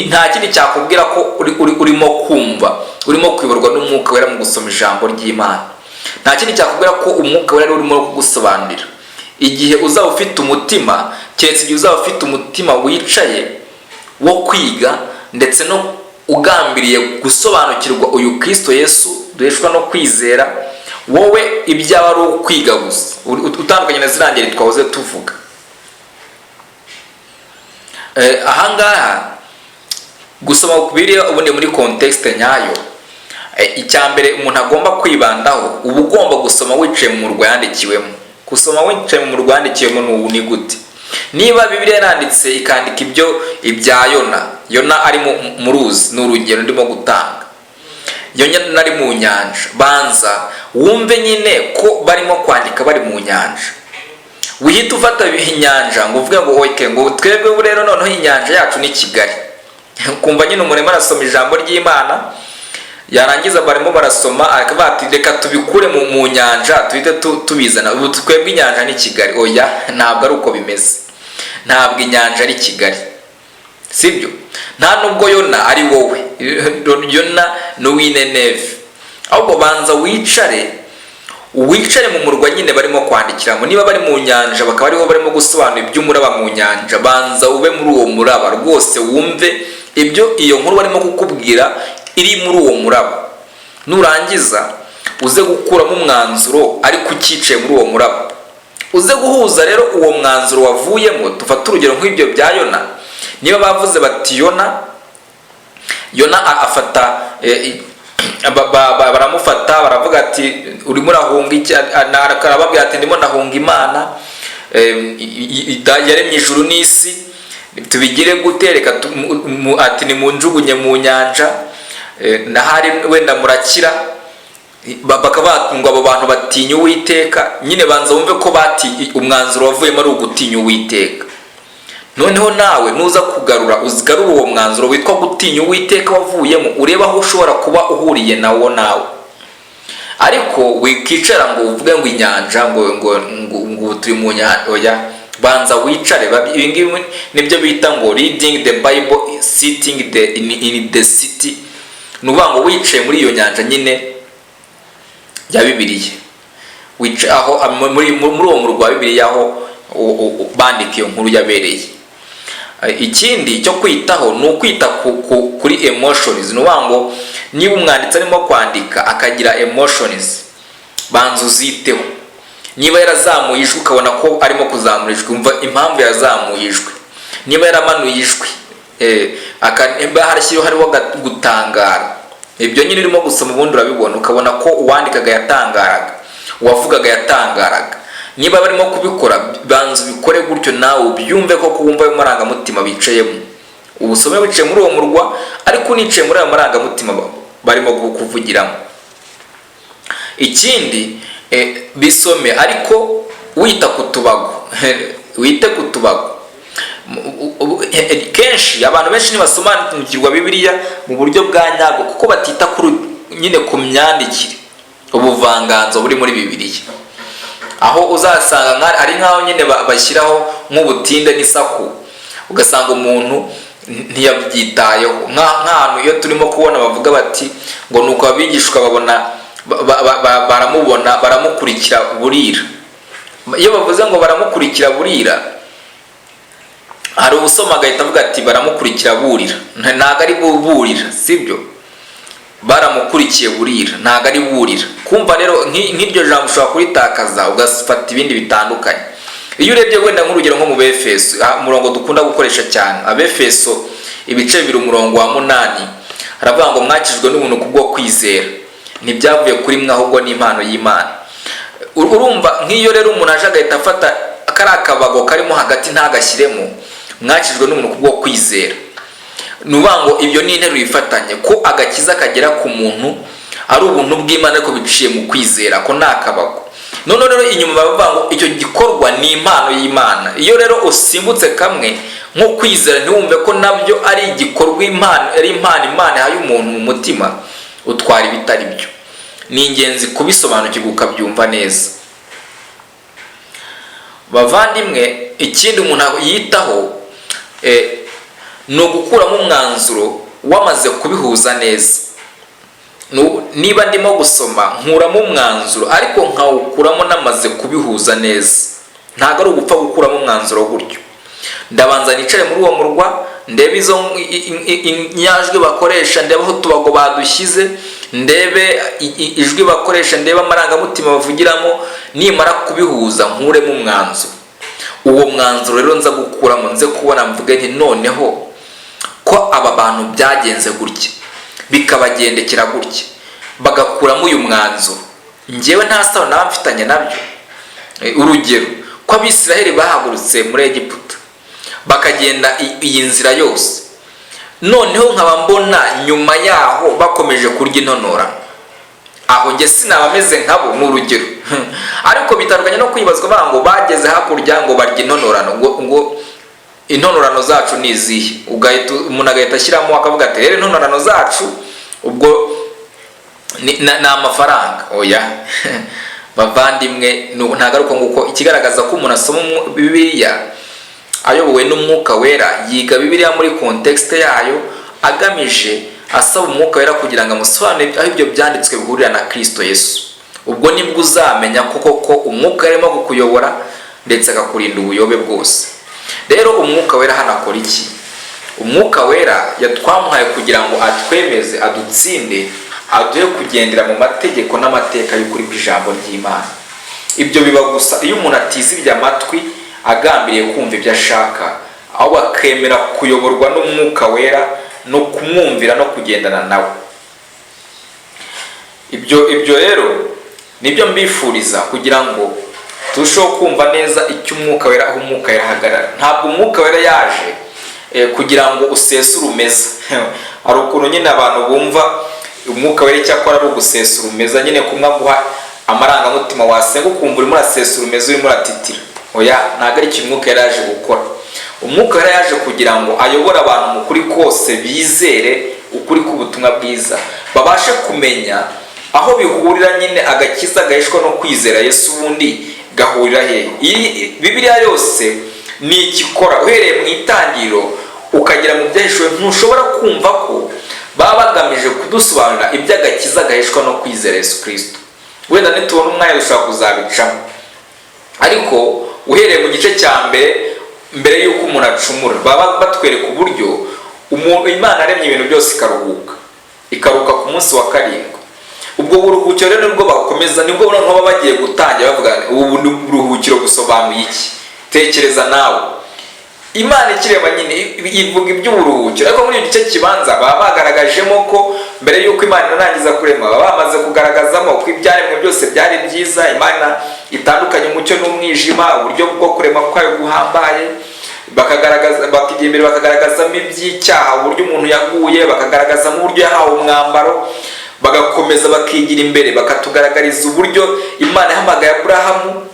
nta kindi cyakubwira ko urimo kumva, urimo kuyoborwa n'Umwuka Wera mu gusoma ijambo ry'Imana, nta kindi cyakubwira ko Umwuka Wera urimo kugusobanurira, igihe uzaba ufite umutima, keretse igihe uzaba ufite umutima wicaye wo kwiga, ndetse no ugambiriye gusobanukirwa uyu Kristo Yesu duheshwa no kwizera. Wowe ibyaba ari ukwiga gusa, utandukanye na ziriya ngeri twahoze tuvuga. Ahangaha gusoma Bibiliya ubundi muri context nyayo, icya mbere umuntu agomba kwibandaho, uba ugomba gusoma wicaye mu murwa yandikiwemo. Gusoma wicaye mu murwa yandikiwemo ni gute? Niba Bibiliya yaranditse, ikandika ibyo ibya Yona, Yona ari mu ruzi, ni urugero ndimo gutanga, Yona ari mu nyanja, banza wumve nyine ko barimo kwandika bari mu nyanja. Wihita ufata inyanja ngo uvuge ngo okay, ngo twebwe ubu rero noneho inyanja yacu ni Kigali. Kumva nyine umuntu arimo arasoma ijambo ry'Imana, yarangiza barimo barasoma akavuga ati: "Reka tubikure mu nyanja, tuhite tubizana ubu twebwe inyanja ni Kigali." Oya, ntabwo ari uko bimeze. Ntabwo inyanja ari Kigali, sibyo? Nta nubwo Yona ari wowe. Yona ni uw'Ineneve. Ahubwo banza wicare mu murwa nyine barimo kwandikiramo. Niba bari mu nyanja, bakaba ariho barimo gusobanura iby'umuraba mu nyanja, banza ube muri uwo muraba rwose, wumve ibyo iyo nkuru barimo kukubwira iri muri uwo muraba. Nurangiza uze gukuramo umwanzuro, ariko ucyicaye muri uwo muraba. Uze guhuza rero uwo mwanzuro wavuyemo. Dufate urugero nk'ibyo bya Yona. Niba bavuze bati Yona afata baramufata, baravuga ati: "Urimo urahunga iki?" Arababwira ati: "Ndimo ndahunga Imana yaremye ijuru n'isi. Tubigire gute?" Reka ati: "Nimunjugunye mu nyanja, nahari wenda murakira." Bakaba ngo abo bantu batinya Uwiteka nyine. Banza wumve ko bati umwanzuro wavuyemo ari ugutinya Uwiteka. Noneho nawe nuza kugarura, ugarura uwo mwanzuro witwa gutinya Uwiteka wavuyemo, urebe aho ushobora kuba uhuriye nawo nawe. Ariko wikicara ngo uvuge ngo inyanja, ngo ubu turi mu nyanja. Oya, banza wicare. Ibi ngibi nibyo bita ngo reading the Bible sitting in the city. Ni ukuvuga ngo wicaye muri iyo nyanja nyine ya Bibiliya, wicaye aho muri uwo murwa wa Bibiliya, aho bandika iyo nkuru yabereye. Ikindi cyo kwitaho ni ukwita kuri emotions. Ni ukuvuga ngo niba umwanditsi arimo kwandika akagira emotions, banza uziteho. Niba yarazamuye ijwi, ukabona ko arimo kuzamura ijwi, umva impamvu yazamuye ijwi. Niba yaramanuye ijwi, niba harashyiriweho, hariho gutangara, ibyo nyine urimo gusoma ubundi urabibona, ukabona ko uwandikaga yatangaraga, uwavugaga yatangaraga. Niba barimo kubikora, banza ubikore gutyo nawe ubyumve ko wumva ayo marangamutima bicayemo. Ubusome wicaye muri uwo murwa, ariko unicaye muri ayo marangamutima barimo kuvugiramo. Ikindi, bisome ariko wita ku tubago. Wite ku tubago. Kenshi abantu benshi ntibasobanukirwa Bibiliya mu buryo bwa nyabwo, kuko batita kuri nyine ku myandikire, ubuvanganzo buri muri Bibiliya, aho uzasanga ari nk'aho nyine bashyiraho nk'ubutinde n'isaku, ugasanga umuntu ntiyabyitayeho. Nk'ahantu iyo turimo kubona bavuga bati ngo nuko abigishwa babona baramubona, baramukurikira burira. Iyo bavuze ngo baramukurikira burira, hari usoma agahita avuga ati baramukurikira burira. Ntabwo ari burira, sibyo? Baramukurikiye burira, ntabwo ari burira. Kumva rero nk'iryo jambo ushobora kuritakaza ugafata ibindi bitandukanye. Iyo urebye wenda nk'urugero nko mu Befeso, umurongo dukunda gukoresha cyane, Abefeso ibice 2 umurongo wa 8, haravuga ngo mwakijwe n'ubuntu kubwo kwizera, ntibyavuye kuri mwe ahubwo ni impano y'Imana. Urumva nk'iyo rero umuntu aje agahita afata kariya kabago karimo hagati ntagashyiremo mwakijwe n'ubuntu kubwo kwizera, ni ukuvuga ngo ibyo ni interuro ifatanye, ko agakiza kagera ku muntu ari ubuntu bw'Imana ariko biciye mu kwizera, ko ni akabago. Noneho rero inyuma bavuga ngo icyo gikorwa ni impano y'Imana. Iyo rero usimbutse kamwe nko kwizera, ntiwumve ko nabyo ari igikorwa, impano, ari impano Imana ihaye umuntu mu mutima, utwara ibitari byo. Ni ingenzi kubisobanukirwa ukabyumva neza, bavandimwe. Ikindi umuntu yitaho ni ugukuramo umwanzuro wamaze kubihuza neza. Niba ndimo gusoma, nkuramo umwanzuro, ariko nkawukuramo namaze kubihuza neza. Ntabwo ari ugupfa gukuramo umwanzuro gutyo. Ndabanza nicare muri uwo murwa, ndebe izo inyajwi bakoresha, ndebe aho utubago badushyize, ndebe ijwi bakoresha, ndebe amarangamutima bavugiramo. Nimara kubihuza, nkuremo umwanzuro. Uwo mwanzuro rero nza gukuramo, nze kubona mvuge nti noneho ko aba bantu byagenze gutya, bikabagendekera gutya, bagakuramo uyu mwanzuro, njyewe nta sano naba mfitanye nabyo. Urugero ko Abisiraheli bahagurutse muri Egiputa bakagenda iyi nzira yose, noneho nkaba mbona nyuma yaho bakomeje kurya intonorano, aho njye sinaba meze nkabo? Ni urugero, ariko bitandukanye no kwibazwa bavuga ngo bageze hakurya ngo barya intonorano, ngo intonorano zacu ni izihe? Ugahita umuntu agahita ashyiramo akavuga ati rero intonorano zacu ubwo ni amafaranga. Oya bavandimwe, ntabwo ari uko nguko. Ikigaragaza ko umuntu asoma Bibiliya ayobowe n'Umwuka Wera, yiga Bibiliya muri context yayo, agamije asaba Umwuka Wera kugira ngo amusobanurire aho ibyo byanditswe bihurira na Kristo Yesu. Ubwo nibwo uzamenya ko koko Umwuka arimo kukuyobora, ndetse akakurinda ubuyobe bwose. Rero Umwuka Wera hano akora iki? Umwuka Wera yatwamuhaye kugira ngo atwemeze, adutsinde, aduhe kugendera mu mategeko n'amateka y'ukuri kw'ijambo ry'Imana. Ibyo biba gusa iyo umuntu atizibye amatwi agambiriye kumva ibyo ashaka, ahubwo akemera kuyoborwa n'Umwuka Wera no kumwumvira no kugendana nawe. Ibyo rero nibyo mbifuriza, kugira ngo turusheho kumva neza icyo Umwuka Wera, aho Umwuka Wera ahagarara. Ntabwo Umwuka Wera yaje kugira ngo usese urumeza. Hari ukuntu nyine abantu bumva Umwuka Wera icyakora ari ugusesa urumeza nyine, kumwe aguha amarangamutima, wasenga ukumva urimo urasesa urumeza, urimo uratitira. Oya, ntabwo ari icyo Umwuka yari yaje gukora. Umwuka yari yaje kugira ngo ayobore abantu mu kuri kose, bizere ukuri k'ubutumwa bwiza, babashe kumenya aho bihurira nyine agakiza gaheshwa no kwizera Yesu ubundi gahurira hehe. Iyi Bibiliya yose ni ikikora, uhereye mu Itangiriro ukagera mu Byahishuwe, ntushobora kumva ko baba bagamije kudusobanurira iby'agakiza gaheshwa no kwizera Yesu Kirisito. Wenda nitubona umwanya dushobora kuzabicamo, ariko uhereye mu gice cya mbere, mbere y'uko umuntu acumura, baba batwereka uburyo umuntu Imana yaremye ibintu byose ikaruhuka, ikaruhuka ku munsi wa karindwi. Ubwo buruhukiro rero nibwo bakomeza, nibwo noneho baba bagiye gutangira bavuga ubu buruhukiro busobanuye iki. Tekereza nawe, Imana ikirema nyine ivuga iby'uburuhukiro, ariko muri icyo gice kibanza baba bagaragajemo ko mbere y'uko Imana inarangiza kurema, baba bamaze kugaragazamo ko ibyaremwe byose byari byiza, Imana itandukanye umucyo n'umwijima, uburyo bwo kurema kwayo guhambaye. Bakagaragaza, bakijya imbere bakagaragazamo iby'icyaha, uburyo umuntu yaguye, bakagaragazamo uburyo yahawe umwambaro, bagakomeza bakigira imbere bakatugaragariza uburyo Imana yahamagaye Aburahamu.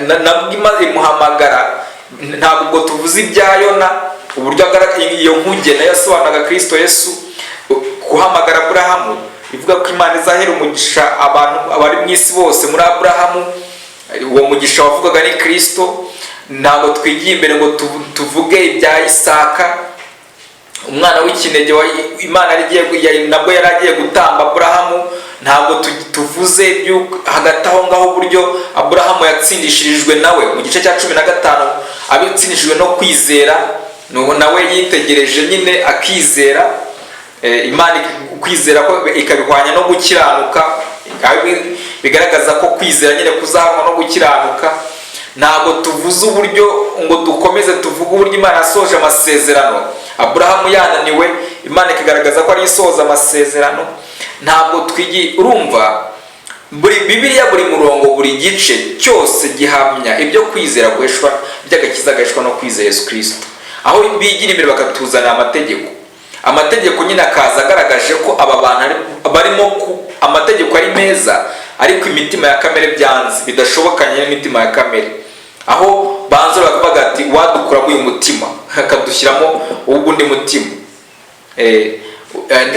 Nabwo imuhamagara. Ntabwo ubwo tuvuze ibya Yona, uburyo iyo nkuge nayo yasobanuraga Kristo Yesu. Guhamagara Aburahamu ivuga ko Imana izahera umugisha abantu abari mu isi bose muri Aburahamu, uwo mugisha wavugaga ni Kristo. Ntabwo twigiye imbere ngo tuvuge ibya Isaka, umwana w'ikinege Imana nabwo yari agiye gutamba Aburahamu. Ntabwo tuvuze hagati aho ngaho uburyo Aburahamu yatsindishirijwe nawe mu gice cya 15, abitsindishijwe no kwizera, nawe yitegereje nyine akizera Imana, kwizera ko ikabihwanya no gukiranuka, bigaragaza ko kwizera nyine kuzahanwa no gukiranuka. Ntabwo tuvuze uburyo ngo dukomeze tuvuge uburyo Imana yasohoje amasezerano Aburahamu yananiwe, Imana ikagaragaza ko ari isohoza amasezerano. Ntabwo twigi urumva buri Bibiliya, buri murongo, buri gice cyose gihamya ibyo kwizera guheshwa, by'agakiza gaheshwa no kwizera Yesu Kirisito. Aho bigira imbere bakatuzanira amategeko, amategeko nyine akaza agaragaje ko aba bantu barimo amategeko ari meza, ariko imitima ya kamere byanze bidashobokanye n'imitima ya kamere, aho banza bakavuga ati: "Wadukuramo uyu mutima akadushyiramo uwundi mutima."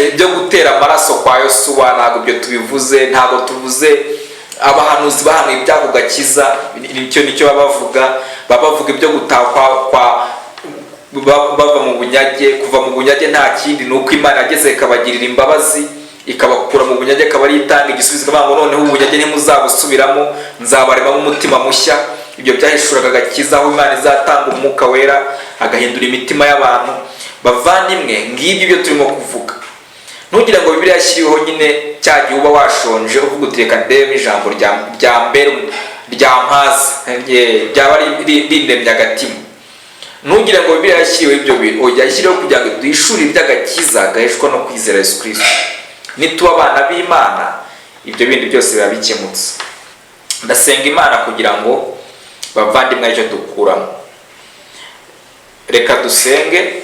Ibyo gutera amaraso kwa Yosuwa ntabwo ibyo tubivuze. Ntabwo tuvuze abahanuzi bahanuye iby'ako gakiza, nicyo baba bavuga. Baba bavuga ibyo gutaha kwa bava mu bunyage. Kuva mu bunyage nta kindi, ni uko Imana yageze ikabagirira imbabazi, ikabakura mu bunyage, akaba ari itanga igisubizo, ikavuga ngo: "Noneho ubunyage ntimuzabusubiramo, nzabaremamo umutima mushya." Ibyo byahishuraga agakiza, aho Imana izatanga Umwuka Wera agahindura imitima y'abantu. Bavandimwe, ngibyo ibyo turimo kuvuga. Ntugire ngo Bibiliya yashyiriweho nyine cya gihe uba washonje, uvuga uti: "Reka ndebemo ijambo rya mbere ryampaza, ryaba rindemye agatima." Ntugire ngo Bibiliya yashyiriweho ibyo bintu. Oya, yashyiriweho kugira ngo duhishure iby'agakiza gaheshwa no kwizera Yesu Kirisito. Nituba abana b'Imana, ibyo bindi byose biba bikemutse. Ndasenga Imana kugira ngo, bavandimwe, aricyo dukuramo. Reka dusenge,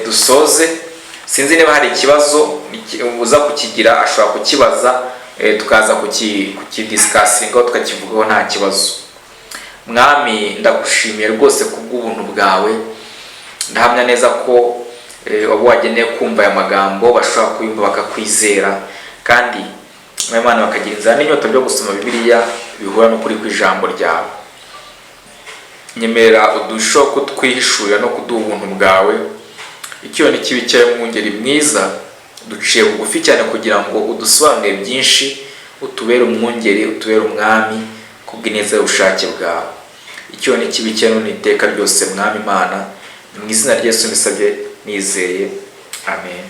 dusoze. Sinzi niba hari ikibazo uza kukigira, ashobora kukibaza, tukaza kukidiscussingaho, tukakivugaho, nta kibazo. Mwami, ndagushimiye rwose kubw'ubuntu bwawe. Ndahamya neza ko abo wageneye kumva aya magambo bashobora kuyumva bakakwizera, kandi Imana bakagira inzara n'inyota byo gusoma Bibiliya bihura n'ukuri kw'ijambo ryawe. Nyemerera udusheho kutwihishurira no kuduha ubuntu bwawe. Icyo ni kibi cyawe, mwungeri mwiza. Duciye bugufi cyane kugira ngo udusobanurire byinshi, utubere umwungeri, utubere umwami kubw'ineza y'ubushake bwawe. Icyo ni kibi cyawe none iteka ryose, Mwami Imana. Ni mu izina rya Yesu mbisabye nizeye, amen.